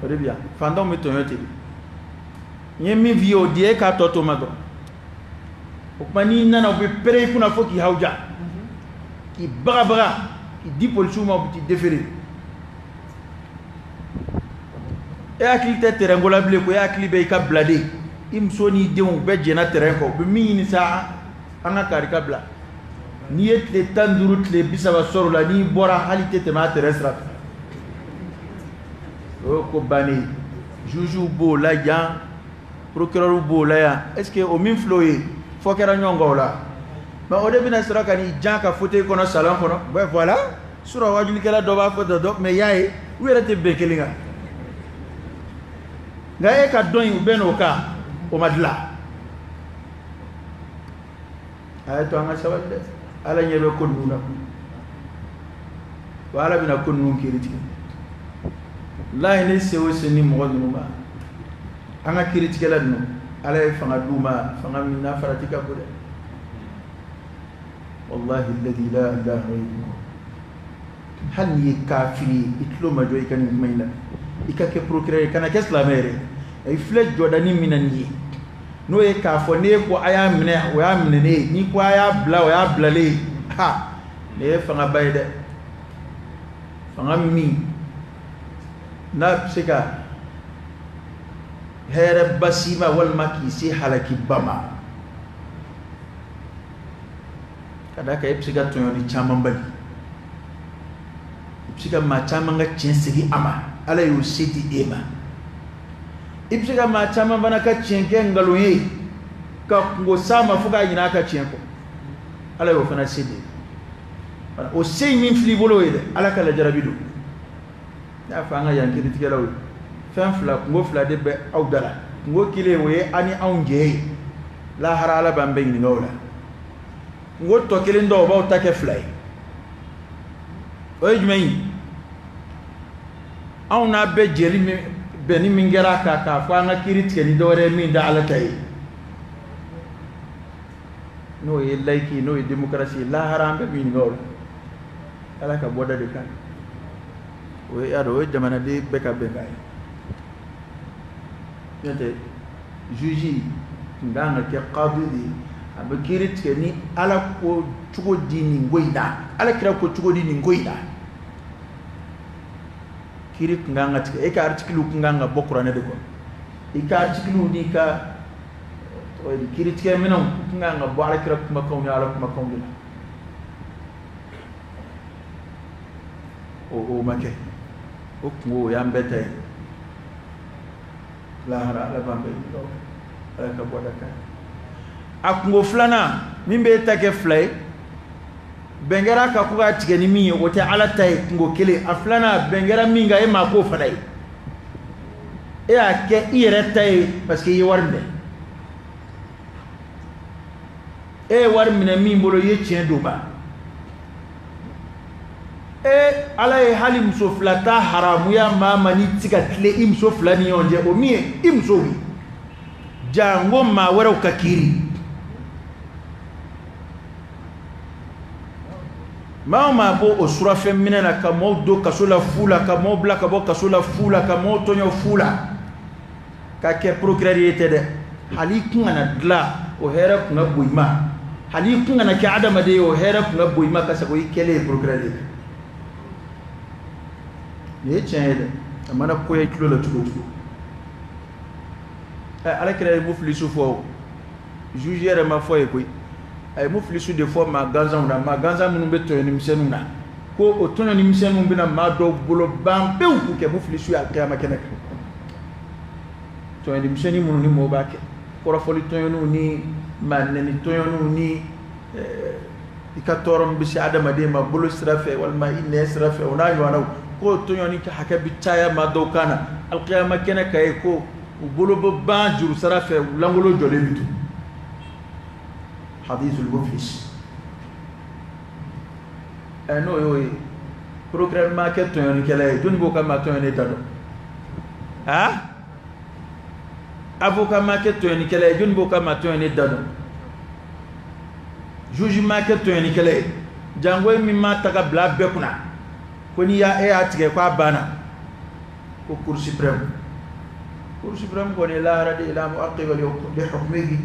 o de bi yan. Fantanw bɛ tɔɲɔ ten de. N ye min f'i ye, o di, e k'a tɔ to ma dɔrɔn. O tuma n'i nana, u bɛ pɛrɛn i kunna fo k'i hawuja, k'i bagabaga, k'i di polisiw ma, u bɛ t'i déférer. E hakili tɛ terrain ko la bilen ko e hakili bɛ i ka biladen, i muso n'i denw bɛɛ jɛnna terrain kɔ, u bɛ min ɲini sa, an ka kari ka bila. N'i ye tile 15, tile 30 sɔrɔ o la, n'i bɔra, hali tɛ tɛmɛ a terrain sira fɛ. O ye ko bannen ye. Juge b'o la yan, procureur b'o la yan. Est ce que o min filɛ o ye, fɔ kɛra ɲɔgɔn kan o la? Mais o de bɛna sɔrɔ ka n'i jan ka fauteuil kɔnɔ, salon kɔnɔ. Ben voilà, sura wajulikɛla dɔ b'a fɔ dɔ dɔ, mais y'a ye, u yɛrɛ tɛ bɛn kelen kan. Nka e ka dɔn in, u bɛ n'o kan, o ma dilan. A y'a to an ka sabali dɛ, Ala ɲɛ bɛ ko ninnu na, wa Ala bɛna ko ninnu kiiri tigɛ. Lahi, ne se o se ni mɔgɔ ninnu ma, an ka kiiritigɛla ninnu, Ala ye fanga d'u ma, fanga min n'a farati ka bon dɛ. Wallahi alladhi la ilaha ghayruhu, hali n'i ye kafiri ye, i tulo ma jɔ i ka nin kuma in na, i ka kɛ procureur ye, kana kɛ silamɛ yɛrɛ. I filɛ jɔdani min na nin ye, n'o ye k'a fɔ n'e ko a y'a minɛ, o y'a minɛ ne ye, n'i ko a y'a bila, o y'a bilalen ye. Ha, nin ye fangaba ye dɛ, fanga min n'a bɛ se ka hɛrɛ basi ma walima k'i se halakiba ma, ka d'a kan e bɛ se ka tɔɲɔni caman bali, i bɛ se ka maa caman ka tiɲɛ segin a ma, Ala y'o se di e ma. I bɛ se ka maa caman fana ka tiɲɛ kɛ nkalon ye ka kungo s'a ma fo k'a ɲinɛ a ka tiɲɛ kɔ, Ala y'o fana se di. O se in min filɛ i bolo ye dɛ, Ala ka lajarabi don. Ne y'a fɔ an ka yan kiiritigɛlaw ye, fɛn fila, kungo fila de bɛ aw da la. Kungo kelen, o ye an ni anw jɛ ye lahara, Ala b'an bɛɛ ɲininka o la. Kungo tɔ kelen dɔ, o b'aw ta kɛ fila ye, o ye jumɛn ye? Anw n'a bɛɛ jɛli min, bɛnni min kɛra a kan k'a fɔ an ka kiiri tigɛ ni dɔwɛrɛ ye min da Ala ta ye, n'o ye laïque, n'o ye démocratie ye, lahara an bɛɛ bɛ ɲininka o la. Ala ka bɔda de kan o ye, y'a dɔn, o ye jamanaden bɛɛ ka bɛnkan ye. N'o tɛ, juge tun kan ka kɛ qadi de ye, a bɛ kiiri tigɛ ni Ala ko cogo di nin ko in na, Ala kira ko cogo di nin ko in na. Kiiri tun kan ka tigɛ, e ka article tun kan ka bɔ kuranɛ de kɔnɔ, i ka article n'i ka kiiri tigɛ minɛnw tun kan ka bɔ Ala kira kumakanw ni Ala kumakanw de la. O ma kɛ, o kunko o y'an bɛɛ ta ye. Lahara Ala b'an bɛɛ ɲininka o la. Ala ka bɔda kɛ. A kunko filanan min b'e ta kɛ fila ye, bɛn kɛra a kan ko k'a tigɛ ni min ye, o tɛ Ala ta ye, kunko kelen. A filanan, bɛn kɛra min kan, e m'a k'o fana ye, e y'a kɛ i yɛrɛ ta ye parce que i ye wari minɛ. E ye wari minɛ min bolo, i ye tiɲɛ don ba. E Ala ye hali muso fila ta haramuya maa ma n'i tɛ se ka tilen i muso fila ni ɲɔgɔn cɛ, o min ye i musow ye, janko maa wɛrɛw ka kiiri. Maa o maa b'o o surafɛn minɛ na ka maaw don kaso la fu la, ka maaw bila ka bɔ kaso la fu la, ka maaw tɔɲɔ fu la, ka kɛ procureur ye tɛ dɛ, hali i kun kana dilan, o hɛrɛ kun ka bon i ma, hali i kun kana kɛ adamaden ye, o hɛrɛ kun ka bon i ma ka sago i kɛlen ye procureur ye. Nin ye tiɲɛ ye dɛ, a mana goya i tulo la cogo o cogo. Ɛ, Ala kira ye mufilisu fɔ o, juge yɛrɛ ma fɔ ye koyi. A ye mufilisu de fɔ maa gansanw na, maa gansan minnu bɛ tɔɲɔni misɛnninw na, ko o tɔɲɔni misɛnninw bɛna maa dɔw bolo ban pewu k'u kɛ mufilisu ye alikiyama kɛnɛ kan. Tɔɲɔni misɛnnin minnu ni mɔgɔw b'a kɛ, kɔrɔfɔli tɔɲɔniw ni maa nɛni tɔɲɔniw ni i ka tɔɔrɔ min bɛ se adamaden ma bolo sira fɛ walima i nɛn sira fɛ, o n'a ɲɔgɔnnaw, k'o tɔɲɔni hakɛ bɛ caya maa dɔw kan na alikiyama kɛnɛ kan ye, ko u bolo bɛ ban juru sara fɛ, u lankolon jɔlen bɛ to. Hadithul muflis. Ɛ, n'o y'o ye, procureur ma kɛ tɔɲɔnikɛla ye, jɔnni b'o ka maa tɔɲɔnen ta dɔn? A avocat ma kɛ tɔɲɔnikɛla ye, jɔnni b'o ka maa tɔɲɔnen da dɔn? Juge ma kɛ tɔɲɔnikɛla ye, jango e min m'a ta ka bila a bɛɛ kunna ko n'i y'a e y'a tigɛ k'a banna, ko cour suprême. Cour suprême kɔni ye lahara de ye, la muaqiba li hukmihi,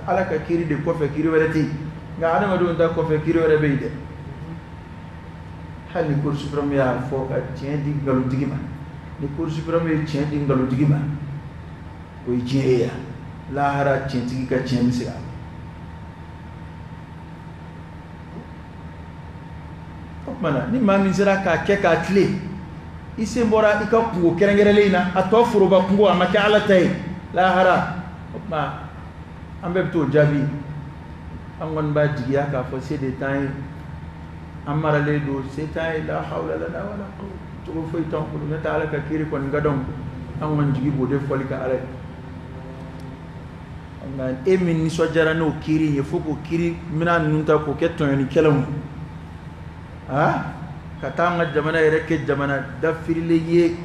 Ala ka kiiri de kɔfɛ kiiri wɛrɛ tɛ yen, nka adamadenw ta kɔfɛ kiiri wɛrɛ bɛ yen dɛ. Hali ni cour suprême y'a fɔ ka tiɲɛ di nkalontigi ma, ni cour suprême ye tiɲɛ di nkalontigi ma, o ye diɲɛ ye yan, lahara tiɲɛtigi ka tiɲɛ bɛ se ka. O tuma na, ni maa min sera k'a kɛ k'a tilen, i sen bɔra i ka kunko kɛrɛnkɛrɛnlen in na, a tɔ foroba kunko a ma kɛ Ala ta ye lahara. O tuma an bɛɛ bɛ t'o jaabi. An kɔni b'a jigiya k'a fɔ se de t'an ye, an maralen don, se t'an ye, la hawla lana wala quwwata, cogo foyi t'an bolo, n'o tɛ Ala ka kiiri kɔni ka dɔn. An kɔni jigi b'o de fɔli kan Ala ye. Nka e min nisɔndiyara n'o kiiri ye fo k'o kiiri minɛn ninnu ta k'o kɛ tɔɲɔnikɛlaw ye, aa, ka taa an ka jamana yɛrɛ kɛ jamana dafirilen ye,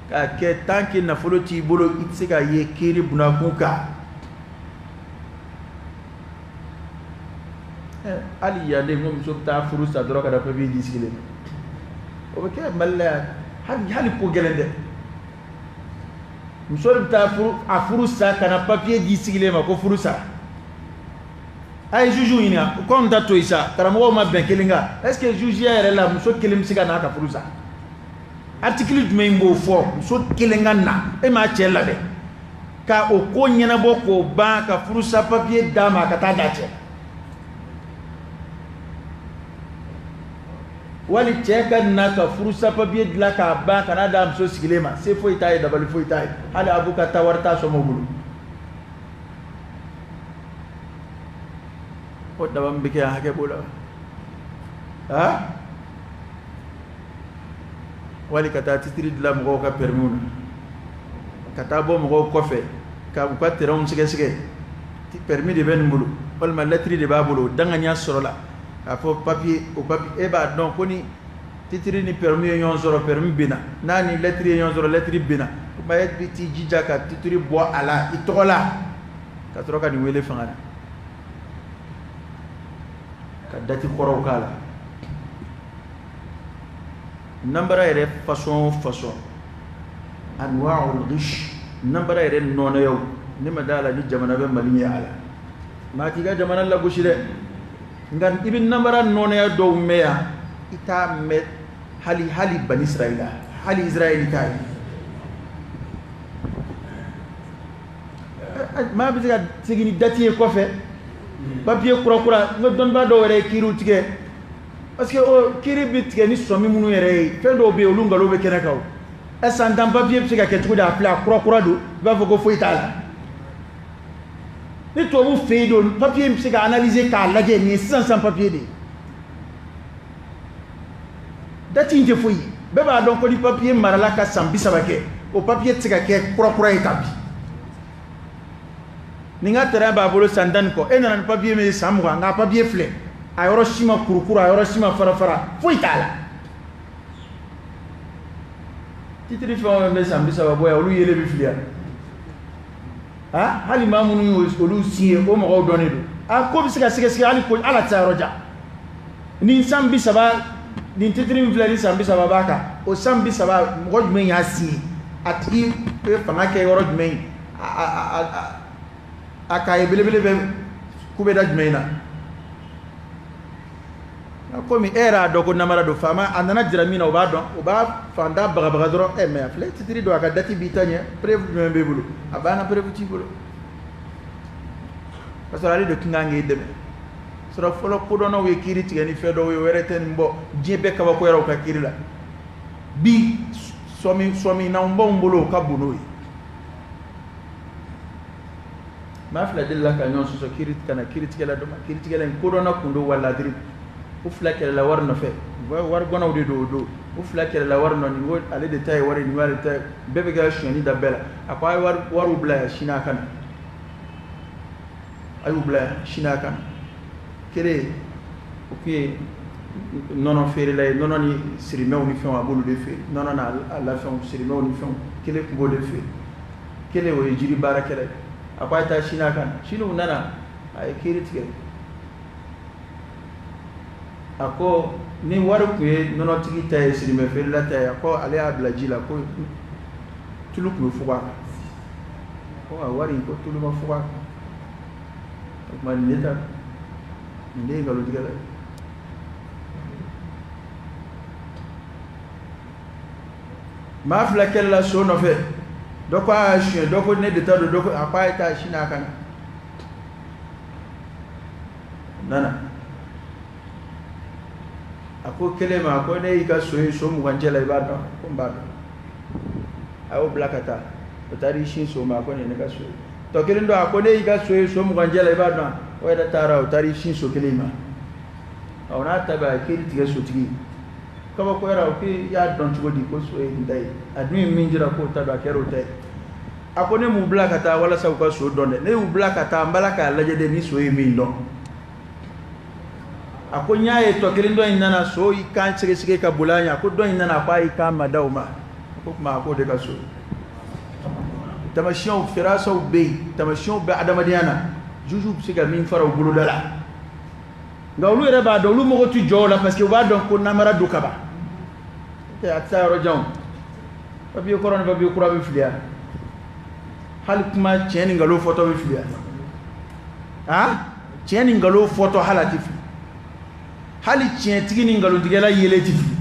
k'a kɛ tant que nafolo t'i bolo i tɛ se ka ye kiiri bunakun kan. Hali yan de, n ko muso bɛ taa furu sa dɔrɔn ka na papiye di sigilen, o bɛ kɛ Mali la yan. Hali ko gɛlɛn tɛ, muso de bɛ taa furu, a furu sa ka na papiye di sigilen ma ko furu sara. A ye juge ɲininka ko anw ta to yen sa, karamɔgɔw ma bɛn kelen kan, est ce que juge yɛrɛ la muso kelen bɛ se ka n'a ka furu sa? Article jumɛn b'o fɔ muso kelen ka na, e m'a cɛ labɛn ka o ko ɲɛnabɔ k'o ban ka furusa papiye d'a ma a ka taa d'a cɛ, wali cɛ ka na ka furusa papiye dilan k'a ban ka n'a d'a muso sigilen ma? Se foyi t'a ye, dabali foyi t'a ye, hali avocat ta wari t'a sɔmɔ bolo. O daba min bɛ kɛ yan, hakɛ b'o la wa? Wali ka taa titiri dilan mɔgɔw ka permis na, ka taa bɔ mɔgɔw kɔfɛ ka u ka terrainw sɛgɛsɛgɛ, permis de bɛ nin bolo walima lɛtiri de b'a bolo, danganiya sɔrɔla k'a fɔ papiye, o papiye e b'a dɔn ko ni titiri ni permis ye ɲɔgɔn sɔrɔ, permis binna, n'a ni lɛtiri ye ɲɔgɔn sɔrɔ, lɛtiri binna. O tuma e bɛ t'i jija ka titiri bɔ a la i tɔgɔ la ka sɔrɔ ka nin wele fanga na ka dati kɔrɔw k'a la. Nanbara yɛrɛ façon o façon, anwa'ul ghish, nanbara yɛrɛ nɔnɔyaw, ne ma d'a la ni jamana bɛ Mali ɲɛ a la. Maa t'i ka jamana lagosi dɛ, nka i bɛ nanbara nɔnɔya dɔw mɛn yan, i t'a mɛn hali bani Israɛla, hali Israɛl t'a ye. Maa bɛ se ka segin ni dati ye kɔfɛ, papiye kura kura. N ka dɔnnibaa dɔw yɛrɛ ye kiiriw tigɛ. Parce que o kiiri bɛ tigɛ ni sɔmi minnu yɛrɛ ye, fɛn dɔw bɛ yen olu nkalon bɛ kɛnɛ kan o. Ɛ san 10 papiye bɛ se ka kɛ cogo di, a filɛ a kura kura don, i b'a fɔ ko foyi t'a la. Ni tubabu fɛ yen don, papiye bɛ se ka analyser k'a lajɛ, nin ye sisan sisan papiye de ye. Date in tɛ foyi ye. Bɛɛ b'a dɔn ko ni papiye marala ka san 30 kɛ, o papiye tɛ se ka kɛ kura kura ye ka bi. Nin ka terrain b'a bolo san 10 ni kɔ, e nana ni papiye min ye san 20, nka papiye filɛ, a yɔrɔ si ma kurukuru, a yɔrɔ si ma fara fara, foyi t'a la. Titiri fɛn o fɛn bɛ san 30 bɔ yan, olu yelen bɛ fili yan. Hali maa minnu y'o olu signé, o mɔgɔw dɔnnen don. A ko bɛ se ka sɛgɛsɛgɛ hali ko ala tɛ taa yɔrɔ jan. Nin san 30, nin titiri min filɛ, ni san 30 b'a kan, o san 30 mɔgɔ jumɛn y'a signé, a tigi bɛ fanga kɛ yɔrɔ jumɛn, a kaye belebele bɛ kubeda jumɛn na. Komi e yɛrɛ y'a dɔn ko namara don, faama a nana jira min na, o b'a dɔn, o b'a fantan bagabaga dɔrɔn. Ɛ mais a filɛ titiri don, a ka date b'i ta ɲɛ, preuve jumɛn b'e bolo? A banna, preuve t'i bolo. Parce que ale de tun kan k'e dɛmɛ. Sɔrɔ fɔlɔ kodɔnnaw ye kiiri tigɛ ni fɛn dɔw ye, o yɛrɛ tɛ nin bɔ, diɲɛ bɛɛ kabakoyara u ka kiiri la. Bi sɔminanw b'anw bolo, o ka bon n'o ye. Maa fila delila ka ɲɔgɔn sɔsɔ kiiri ka na kiiritigɛla dɔ ma, kiiritigɛla in kodɔnna kun don wa ladiri. U fila kɛlɛla wari nɔfɛ, wari gɔnnaw de don o don. U fila kɛlɛla wari nɔ, nin ko ale de ta ye wari, nin ko ale ta ye, bɛɛ bɛ ka sonyɛni da bɛɛ la. A ko a ye wariw bila yan, sini a ka na. A y'u bila yan, sini a ka na. Kelen o tun ye nɔnɔ feerela ye, nɔnɔ ni sirimɛw ni fɛnw a b'olu de feere, nɔnɔ n'a lafɛnw, sirimɛw ni fɛnw, kelen tun b'o de feere. Kelen o ye jiri baarakɛla ye. A ko a ye taa sini a ka na. Sini u nana, a ye kiiri tigɛ. A ko ni wari tun ye nɔnɔtigi ta ye, sirimɛ feerela ta ye, a ko ale y'a bila ji la ko tulu tun bɛ fugu a kan. Ko nka wari in ko tulu ma fugu a kan. O tuma nin de ta, nin de ye nkalontigɛla ye. Maa fila kɛlɛla so nɔfɛ, dɔ ko a y'a suɲɛ, dɔ ko ne de ta don, dɔ ko a ko a ye taa sini a ka na. Nana a ko kelen ma, a ko ne y'i ka so ye so 20 cɛ la, i b'a dɔn? Ko n b'a dɔn. A y'o bila ka taa, o taara i sin so ma, a ko nin ye ne ka so ye. Tɔ kelen dɔ, a ko ne y'i ka so ye so 20 cɛ la, i b'a dɔn? O yɛrɛ taara, o taara i sin so kelen ma. O n'a ta bɛɛ, a ye kiiri tigɛ sotigi. Kabakoyara, o k'i y'a dɔn cogo di ko so ye nin ta ye? A dun ye min jira k'o ta don, a kɛra o ta ye. A ko ne m'u bila ka taa walasa u ka so dɔn dɛ, ne y'u bila ka taa n b'a la k'a lajɛ de ni so ye min dɔn. A ko n y'a ye tɔ kelen dɔ in nana so y'i kan sɛgɛsɛgɛ ka boli a ɲɛ, a ko dɔ in nana, a ko a y'i kan ma da o ma. A ko tuma a k'o de ka so. Tamasiyɛnw firasaw bɛ yen, tamasiyɛnw bɛ adamadenya na, jujuw bɛ se ka min fara u boloda la. Nka olu yɛrɛ b'a dɔn, olu mago tɛ jɔ o la parce que u b'a dɔn ko namara don kaban. A tɛ taa yɔrɔ jan o. Papiye kɔrɔ ni papiye kura bɛ fili yan. Hali kuma tiɲɛ ni nkalon fɔtɔ bɛ fili yan. Tiɲɛ ni nkalon fɔtɔ hali a tɛ fili. Hali tiɲɛtigi ni nkalontigɛla yelen tɛ fili.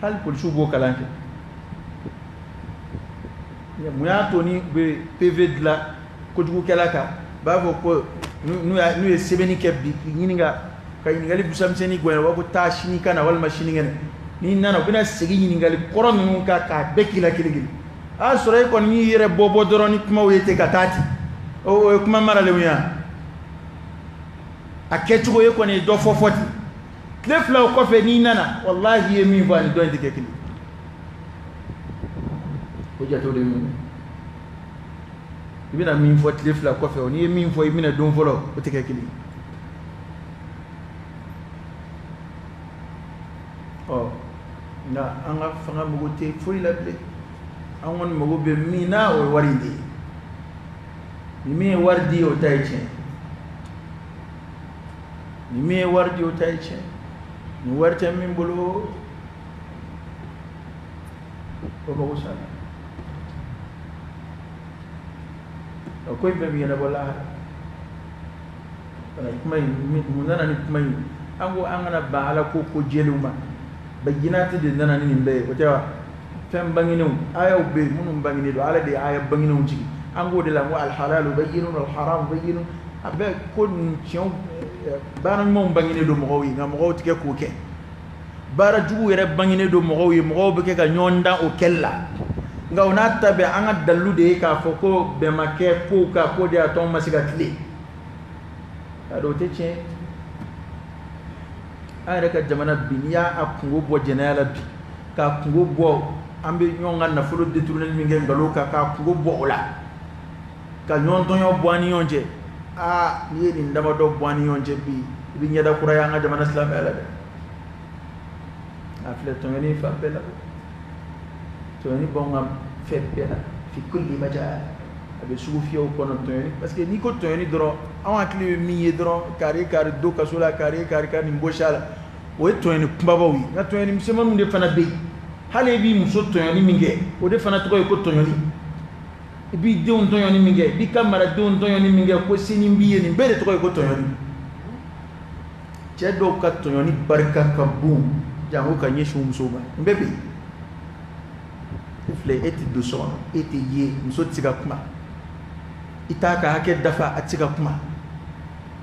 Hali polisiw b'o kalan kɛ. Mun y'a to ni u bɛ PV dilan kojugukɛla kan, u b'a fɔ ko n'u ye sɛbɛnni kɛ bi k'i ɲininka ka ɲininkali busamisɛnnin goya, u b'a fɔ taa sini ka na walima sinikɛnɛ. N'i nana u bɛna segin ɲininkali kɔrɔ ninnu kan k'a bɛɛ k'i la kelen kelen. A y'a sɔrɔ e kɔni y'i yɛrɛ bɔ bɔ dɔrɔn ni kumaw ye ten ka taa ten. O ye kuma maralenw ye. A kɛcogo e kɔni ye dɔ fɔ fɔ ten. Tile fila o kɔfɛ n'i nana, walahi i ye min fɔ ani dɔ in tɛ kɛ kelen. O jatew de minɛ. I bɛna min fɔ tile fila kɔfɛ, o n'i ye min fɔ i bɛna don fɔlɔ, o tɛ kɛ kelen. Ɔ nka an ka fanga mago tɛ foyi la bilen. An kɔni mago bɛ min na, o ye wari in de ye. Ni min ye wari di, o ta ye tiɲɛ. Ni min ye wari di, o ta ye tiɲɛ. Ni wari tɛ min bolo, o mago sara. O ko in bɛɛ bɛ ɲɛnabɔ lahara. Kuma in, mun nana ni kuma in? An ko an kana ban Ala ko ko jɛlenw ma. Bayinati de nana ni nin bɛɛ ye, o tɛ wa? Fɛn bangenenw, ayaw bɛ yen minnu bangenen don, Ala de ye aya bangenenw jigin. An k'o de la, n ko alhalalu bayyinun walharamu bayyinun. A bɛɛ ko ninnu tiɲɛw Baara ɲumanw bangenen don mɔgɔw ye, nka mɔgɔw tɛ kɛ k'o kɛ. Baara jugu yɛrɛ bangenen don mɔgɔw ye, mɔgɔw bɛ kɛ ka ɲɔgɔn dan o kɛli la. Nka o n'a ta bɛɛ, an ka dalilu de ye k'a fɔ ko bɛn ma kɛ kow kan, k'o de y'a to anw ma se ka tilen. K'a dɔn o tɛ tiɲɛ ye. An yɛrɛ ka jamana bi, n'i y'a kungo bɔ jɛnɛya la bi, k'a kungo bɔ an bɛ ɲɔgɔn ka nafolo détourner min kɛ nkalon kan, k'a kungo bɔ o la, ka ɲɔgɔn tɔɲɔ bɔ an ni ɲɔgɔn cɛ. Aa, n'i ye nin damadɔ bɔ an ni ɲɔgɔn cɛ bi, i bɛ ɲɛda kura ye an ka jamana silamɛya la dɛ. A filɛ tɔɲɔni fan bɛɛ la, tɔɲɔni b'anw ka fɛn bɛɛ la, fi kulli majal. A bɛ sugu fiyɛw kɔnɔ tɔɲɔni, parce que n'i ko tɔɲɔni dɔrɔn, anw hakili bɛ min ye dɔrɔn, kari kari do kaso la, kari kari ka nin gosi a la, o ye tɔɲɔni kunbabaw ye. Nka tɔɲɔni misɛnmaninw de fana bɛ yen. Hali e b'i muso tɔɲɔni min kɛ, o de fana tɔgɔ ye ko tɔɲɔni. I b'i denw tɔɲɔni min kɛ, i b'i ka maradenw tɔɲɔni min kɛ, ko sini b'i ye, nin bɛɛ de tɔgɔ ye ko tɔɲɔni. Cɛ dɔw ka tɔɲɔni barika ka bon janko ka ɲɛsin u musow ma. Nin bɛɛ bɛ yen. E filɛ, e tɛ don so kɔnɔ, e tɛ ye, muso tɛ se ka kuma, i t'a ka hakɛ dafa, a tɛ se ka kuma,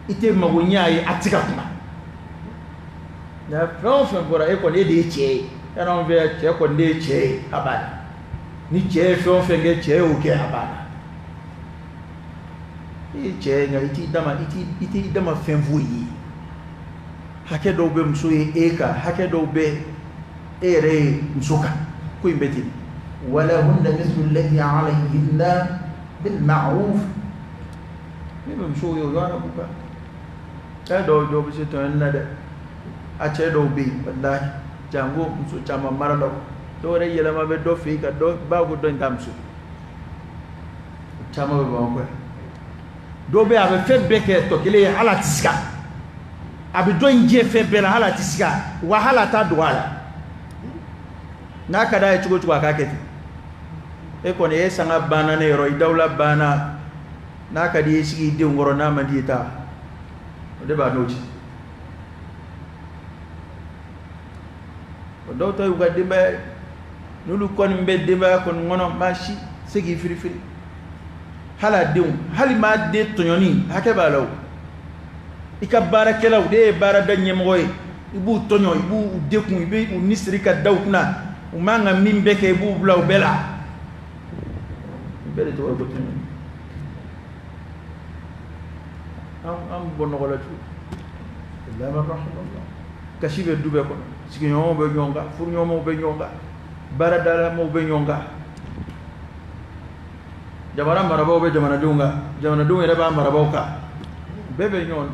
i tɛ mago ɲɛ a ye, a tɛ se ka kuma. Nka fɛn o fɛn fɔra, e kɔni, e de ye cɛ ye. Yann'anw anw fɛ yan, cɛ kɔni de ye cɛ ye, a banna. Ni cɛ ye fɛn o fɛn kɛ, cɛ y'o kɛ, a banna. E ye cɛ ye, nka i t'i dama, i t'i dama fɛn foyi ye. Hakɛ dɔw bɛ muso ye e kan, hakɛ dɔw bɛ e yɛrɛ ye muso kan. Ko in bɛ ten. Walahunna mithlu alladhi alayhinna bil ma'ruf. Min bɛ musow ye, o ye arabu kan. Cɛ dɔw bɛ se tɔɲɔni na dɛ. A cɛ dɔw bɛ yen, walahi, janko muso caman maralaw. Dɔw yɛrɛ yɛlɛma bɛ dɔ fɛ yen ka dɔ ba ko dɔ in t'a muso. Caman bɛ Bamakɔ yan. Dɔw bɛ yen, a bɛ fɛn bɛɛ kɛ tɔ kelen ye, hali a tɛ siga. A bɛ dɔ in jɛ fɛn bɛɛ la, hali a tɛ siga, wa hali a t'a dogo a la. N'a ka d'a ye cogo o cogo, a k'a kɛ ten. E kɔni, e sanga banna ne yɔrɔ, i dawula banna. N'a ka di i ye, sigi i denw kɔrɔ, n'a man di i ye, taa. O de b'a n'o cɛ. O dɔw ta y'u ka denbaya ye. N'olu kɔni bɛ denbaya kɔni kɔnɔ, maa si se k'i firifiri. Hali a denw, hali maa den tɔɲɔni hakɛ b'a la o. I ka baarakɛlaw, de ye baarada ɲɛmɔgɔ ye, i b'u tɔɲɔ, i b'u dekun, i b'u ni siri ka da u kunna, u man ka min bɛɛ kɛ, i b'u bila o bɛɛ la. Bɛɛ de tɔgɔ ye ko tɔɲɔni. An bɔ nɔgɔ la cogo. Kasi bɛ du bɛɛ kɔnɔ, sigiɲɔgɔnw bɛ ɲɔgɔn kan, furuɲɔgɔnw bɛ ɲɔgɔn kan, baaradalamaw bɛ ɲɔgɔn kan, jamana marabaaw bɛ jamanadenw kan, jamanadenw yɛrɛ b'a marabaaw kan, bɛɛ bɛ ɲɔgɔn.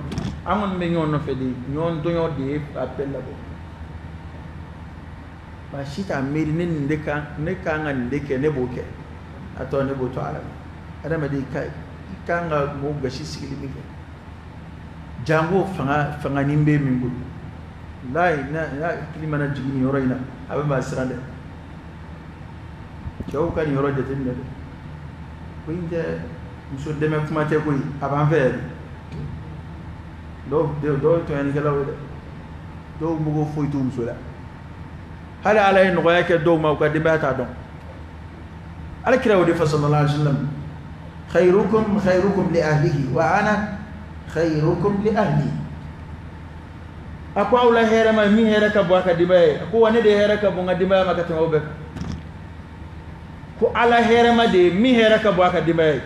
An kɔni bɛ ɲɔgɔn nɔfɛ de, ɲɔgɔn tɔɲɔ de ye a bɛɛ labɔ. Maa si t'a miiri ne nin de kan, ne kan ka nin de kɛ, ne b'o kɛ, a tɔ ne b'o to ala ma. Adamaden ka i kan ka mɔgɔw gasi sigili min kɛ, janko fanganin bɛ min bolo. Walayi, n'a hakili mana jigin nin yɔrɔ in na, a bɛ maa siran dɛ. Cɛw ka nin yɔrɔ jateminɛ dɛ. Ko in tɛ muso dɛmɛ kuma tɛ koyi, a b'an fɛ yan de. Dɔw ye tɔɲɔnikɛlaw ye dɛ. Dɔw mago foyi t'u muso la. Hali ala ye nɔgɔya kɛ dɔw ma, u ka denbaya t'a dɔn. Ala kira y'o de fɔ sallallahu alaihi wasallam, khayrukum khayrukum li ahlihi wa ana khayrukum li ahli. A ko aw la hɛrɛ ma min hɛrɛ ka bon a ka denbaya ye, a ko wa ne de hɛrɛ ka bon n ka denbaya ma ka tɛmɛ aw bɛɛ kan. Ko ala hɛrɛ ma de ye min hɛrɛ ka bon a ka denbaya ye.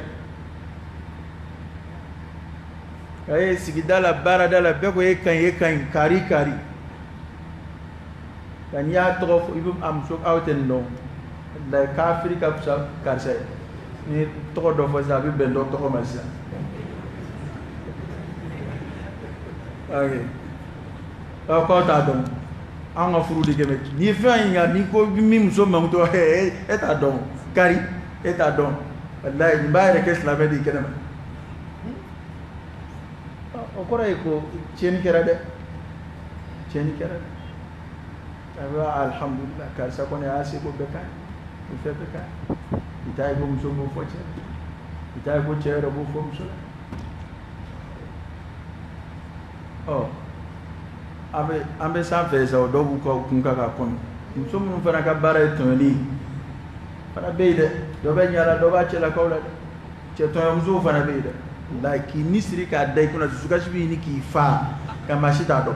A ye sigida la, baarada la, bɛɛ ko e ka ɲi, e ka ɲi, kari kari. Nka n'i y'a tɔgɔ fɔ, i bɛ a muso aw tɛ nin dɔn. Walayi, kafiri ka fisa karisa ye. N'i ye tɔgɔ dɔ fɔ sisan, a bɛ bɛn dɔ tɔgɔ ma sisan. Ok. Aw k'aw t'a dɔn. Anw ka furu de kɛmɛ. N'i ye fɛn ɲininka, n'i ko min muso mankutu, e t'a dɔn. Kari, e t'a dɔn. Walayi, nin b'a yɛrɛ kɛ silamɛ de ye kɛnɛma. O kɔrɔ ye ko tiɲɛni kɛra dɛ. Tiɲɛni kɛra dɛ. A bɛ alhamdulillah, karisa kɔni y'a seko bɛɛ k'a ye, o fɛn bɛɛ k'a ye. I t'a ye ko muso b'o fɔ cɛ la, i t'a ye ko cɛ yɛrɛ b'o fɔ muso la. Ɔ, an bɛ sanfɛ sa, o dɔw b'u ka kun kan k'a kɔnɔ. Muso minnu fana ka baara ye tɔɲɔni ye, fana bɛ yen dɛ. Dɔ bɛ ɲa la, dɔ b'a cɛlakaw la dɛ. Cɛ tɔɲɔmusow fana bɛ yen dɛ. Walayi, k'i ni siri k'a da i kunna, dusukasi bɛ ɲini k'i fa ka maa si t'a dɔn.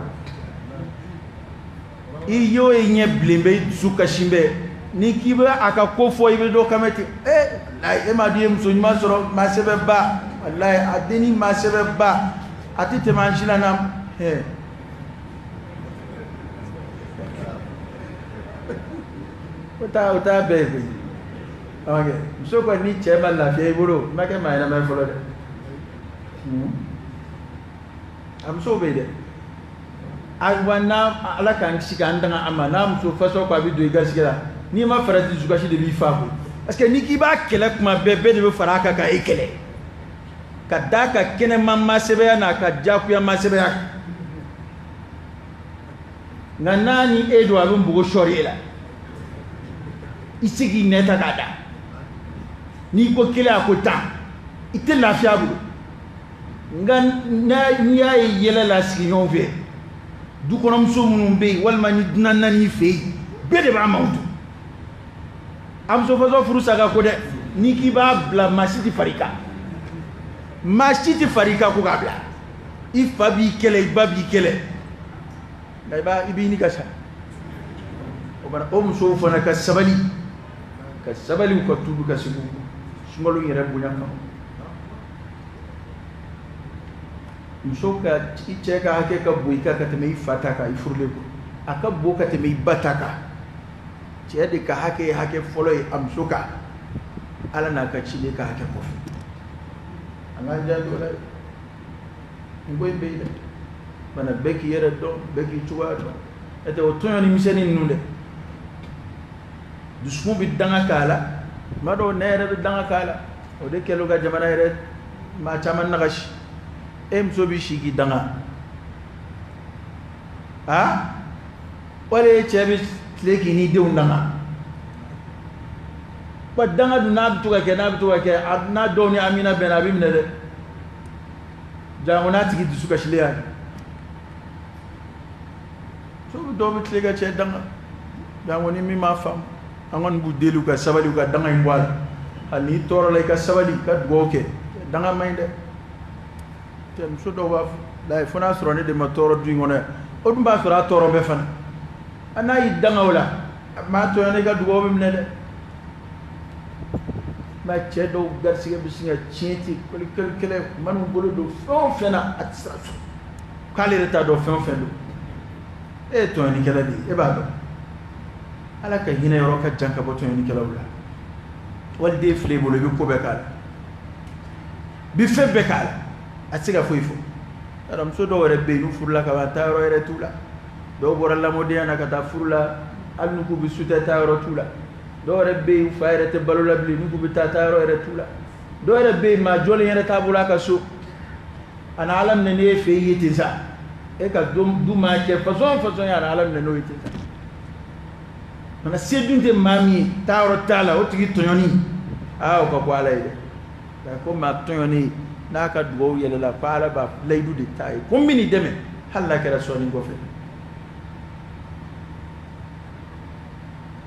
I y'o ye, ɲɛ bilen bɛ, i dusu kasi bɛ, ni k'i bɛ a ka ko fɔ, i bɛ dɔ kan mɛn ten. Ee walayi, e m'a dɔn i ye muso ɲuman sɔrɔ, maa sɛbɛba. Walayi, a denni maa sɛbɛba, a tɛ tɛmɛ an si la na. Hɛ, o t'a bɛɛ ye koyi. Ok, muso kɔni, ni cɛ ma lafiya i bolo, i ma kɛ maa ɲɛnama ye fɔlɔ dɛ. A musow bɛ yen dɛ. Ayiwa, n'a Ala k'an kisi k'an danga a ma, n'a muso fasɔ ko a bɛ don i garisɛgɛ la, n'i ma farati, dusukasi de b'i fa koyi. Parce que n'i k'i b'a kɛlɛ kuma bɛɛ, bɛɛ de bɛ fara a kan ka e kɛlɛ, ka d'a ka kɛnɛma masɛbɛya n'a ka diyagoya masɛbɛya kan. Nka n'a ni e don, a bɛ npogo sɔɔri e la, i se k'i nɛ ta k'a da. N'i ko kelen, a ko 10, i tɛ lafiya a bolo. Nka n'i y'a ye yɛlɛ la sigiɲɔgɔnw fɛ, dukɔnɔmuso minnu bɛ yen, walima ni dunan nan'i fɛ yen, bɛɛ de b'a mankutu. A muso fasɔ furu sa ka ko dɛ. N'i k'i b'a bila, maa si tɛ far'i kan, maa si tɛ far'i kan ko k'a bila. I fa b'i kɛlɛ, i ba b'i kɛlɛ, nka i b'a i b'i ni ka sa. O fana, o musow fana ka sabali, ka sabali, u ka tuubi ka segin sunkalo in yɛrɛ bonya kama. Muso ka, i cɛ ka hakɛ ka bon i kan ka tɛmɛ i fa ta kan, i furulen kɔ. A ka bon ka tɛmɛ i ba ta kan. Cɛ de ka hakɛ ye hakɛ fɔlɔ ye a muso kan, Ala n'a ka ciden ka hakɛ kɔfɛ. An k'an janto o la dɛ. Nin ko in bɛ yen dɛ. Bana bɛɛ k'i yɛrɛ dɔn, bɛɛ k'i cogoya dɔn. N'o tɛ, o tɔɲɔni misɛnnin ninnu dɛ, dusukun bɛ danga k'a la, tuma dɔw nɛ yɛrɛ bɛ danga k'a la. O de kɛlen ka jamana yɛrɛ maa caman nagasi. E muso bɛ si k'i danga, a wali e cɛ bɛ tile k'i n'i denw danga. Wa danga dun, n'a bɛ to ka kɛ, n'a bɛ to ka kɛ, n'a dɔw ni amina bɛnna, a bɛ minɛ dɛ. Jango n'a tigi dusu kasilen y'a kɛ. So dɔw bɛ tile ka cɛ danga, jango ni min m'a faamu. An kɔni b'u deli u ka sabali, u ka danga in bɔ a la. Hali n'i tɔɔrɔ la, i ka sabali, i ka dugawu kɛ. Danga man ɲi dɛ. Cɛ muso dɔw b'a fɔ layi, fo n'a sɔrɔ ne de ma tɔɔrɔ du in kɔnɔ yan. O dun b'a sɔrɔ a tɔɔrɔ bɛɛ fana. A n'a y'i danga o la, maa tɔɲɔ, ne ka dugawu bɛ minɛ dɛ. Mɛ cɛ dɔw garisɛgɛ bɛ sin ka tiɲɛ ten, kɔli kɛlɛ man'u bolo don fɛn o fɛn na, a tɛ sira sɔrɔ, k'ale yɛrɛ t'a dɔn fɛn o fɛn don. E ye tɔɲɔnikɛla de ye, e b'a dɔn. Ala ka hinɛ yɔrɔ ka jan ka bɔ tɔɲɔnikɛlaw la. Waliden filɛ i bolo, i bɛ ko bɛɛ k'a la, bi fɛn bɛɛ k'a la, a tɛ se ka foyi fɔ. Yɔrɔ muso dɔw yɛrɛ bɛ yen, n'u furula ka ban, taa yɔrɔ yɛrɛ t'u la. Dɔw bɔra lamɔdenya na ka taa furu la, hali n'u k'u bɛ sutɛ, taa yɔrɔ t'u la. Dɔw yɛrɛ bɛ yen, u fa yɛrɛ tɛ balo la bilen, n'u k'u bɛ taa, taa yɔrɔ yɛrɛ t'u la. Dɔw yɛrɛ bɛ yen, maa jɔlen yɛrɛ t'a bolo a ka so. A na Ala minɛ n'e fɛ ye ten sa. E ka du maa kɛ façon façon ye, a na Ala minɛ n'o ye ten sa. Mana se dun tɛ maa min ye, taa yɔrɔ t'a la, o tigi tɔɲɔni, aa, o ka bɔ Ala ye dɛ. Ko maa tɔɲɔni, n'a ka dugawu yɛlɛla, ko Ala b'a layidu de t'a ye ko n bɛ nin dɛmɛ, hali n'a kɛra sɔɔni kɔfɛ.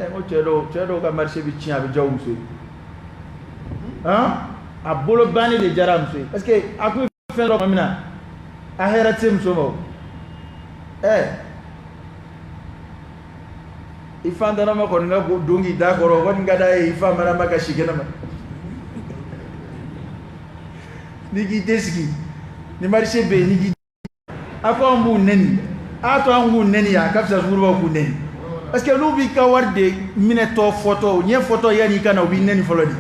Ɛ, n ko cɛ dɔw ka marché bɛ tiɲɛ, a bɛ diya u muso ye. Han, a bolo bannen de diyara a muso ye, parce que a kun bɛ fɛn dɔ tuma min na, a hɛrɛ tɛ se muso ma. O ɛ, i fantanama kɔni ka don k'i da kɔrɔ, o kɔni ka d'a ye. I fa marama ka si kɛnɛ ma, n'i k'i tɛ sigi ni marché bɛ yen, n'i k'i a ko an b'u nɛni, a to an k'u nɛni, a ka fisa sugurubaw k'u nɛni, parce que olu b'i ka wari de minɛtɔ fɔtɔ ɲɛ fɔtɔ, yanni i ka na, u b'i nɛni fɔlɔ de.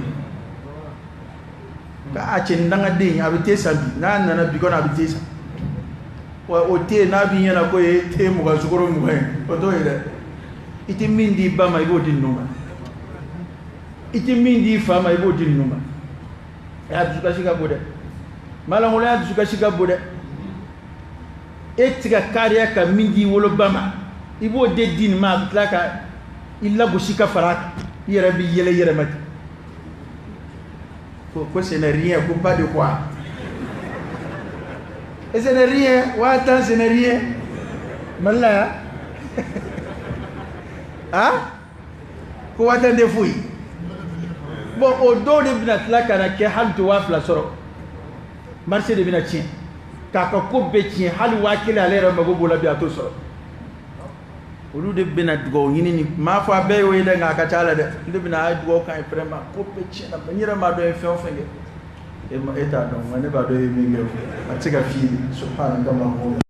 Ka a cɛ ni dangaden, a bɛ te san bi, n'a nana bi kɔnɔ, a bɛ te san. Wa o te n'a b'i ɲɛna ko ye te 20, sukaro 20 ye, o t'o ye dɛ. I tɛ min di i ba ma, i b'o di ninnu ma. I tɛ min di i fa ma, i b'o di ninnu ma. A dusukasi ka bon dɛ. Malankolonya dusukasi ka bon dɛ. E tɛ ka kariya ka min di i woloba ma, i b'o de di nin ma. A bɛ tila ka i lagosi ka fara a kan. I yɛrɛ b'i yɛlɛ i yɛrɛ ma ten ko ce n'est rien, ko pas de quoi, et ce n'est rien. 50 000, ce n'est rien Mali la yan. Ah, ko 50 000 tɛ foyi. Bon, o dɔw de bɛna tila ka na kɛ hali tɛ 2000 sɔrɔ. Marché de bɛna tiɲɛ, k'a ka ko bɛɛ tiɲɛ. Hali 1000 ale yɛrɛ mago b'o la bi, a t'o sɔrɔ. Olu de bɛna dugawu ɲini ni n m'a fɔ a bɛɛ y'o ye dɛ, nka a ka ca la dɛ. Olu de bɛna a ye dugawu k'an ye vraiment, ko bɛɛ tiɲɛna, n yɛrɛ m'a dɔn ye fɛn o fɛn kɛ. E ma, e t'a dɔn, nka ne b'a dɔn e ye min kɛ. O a tɛ se ka f'i ye. Subhanaka Allahumma.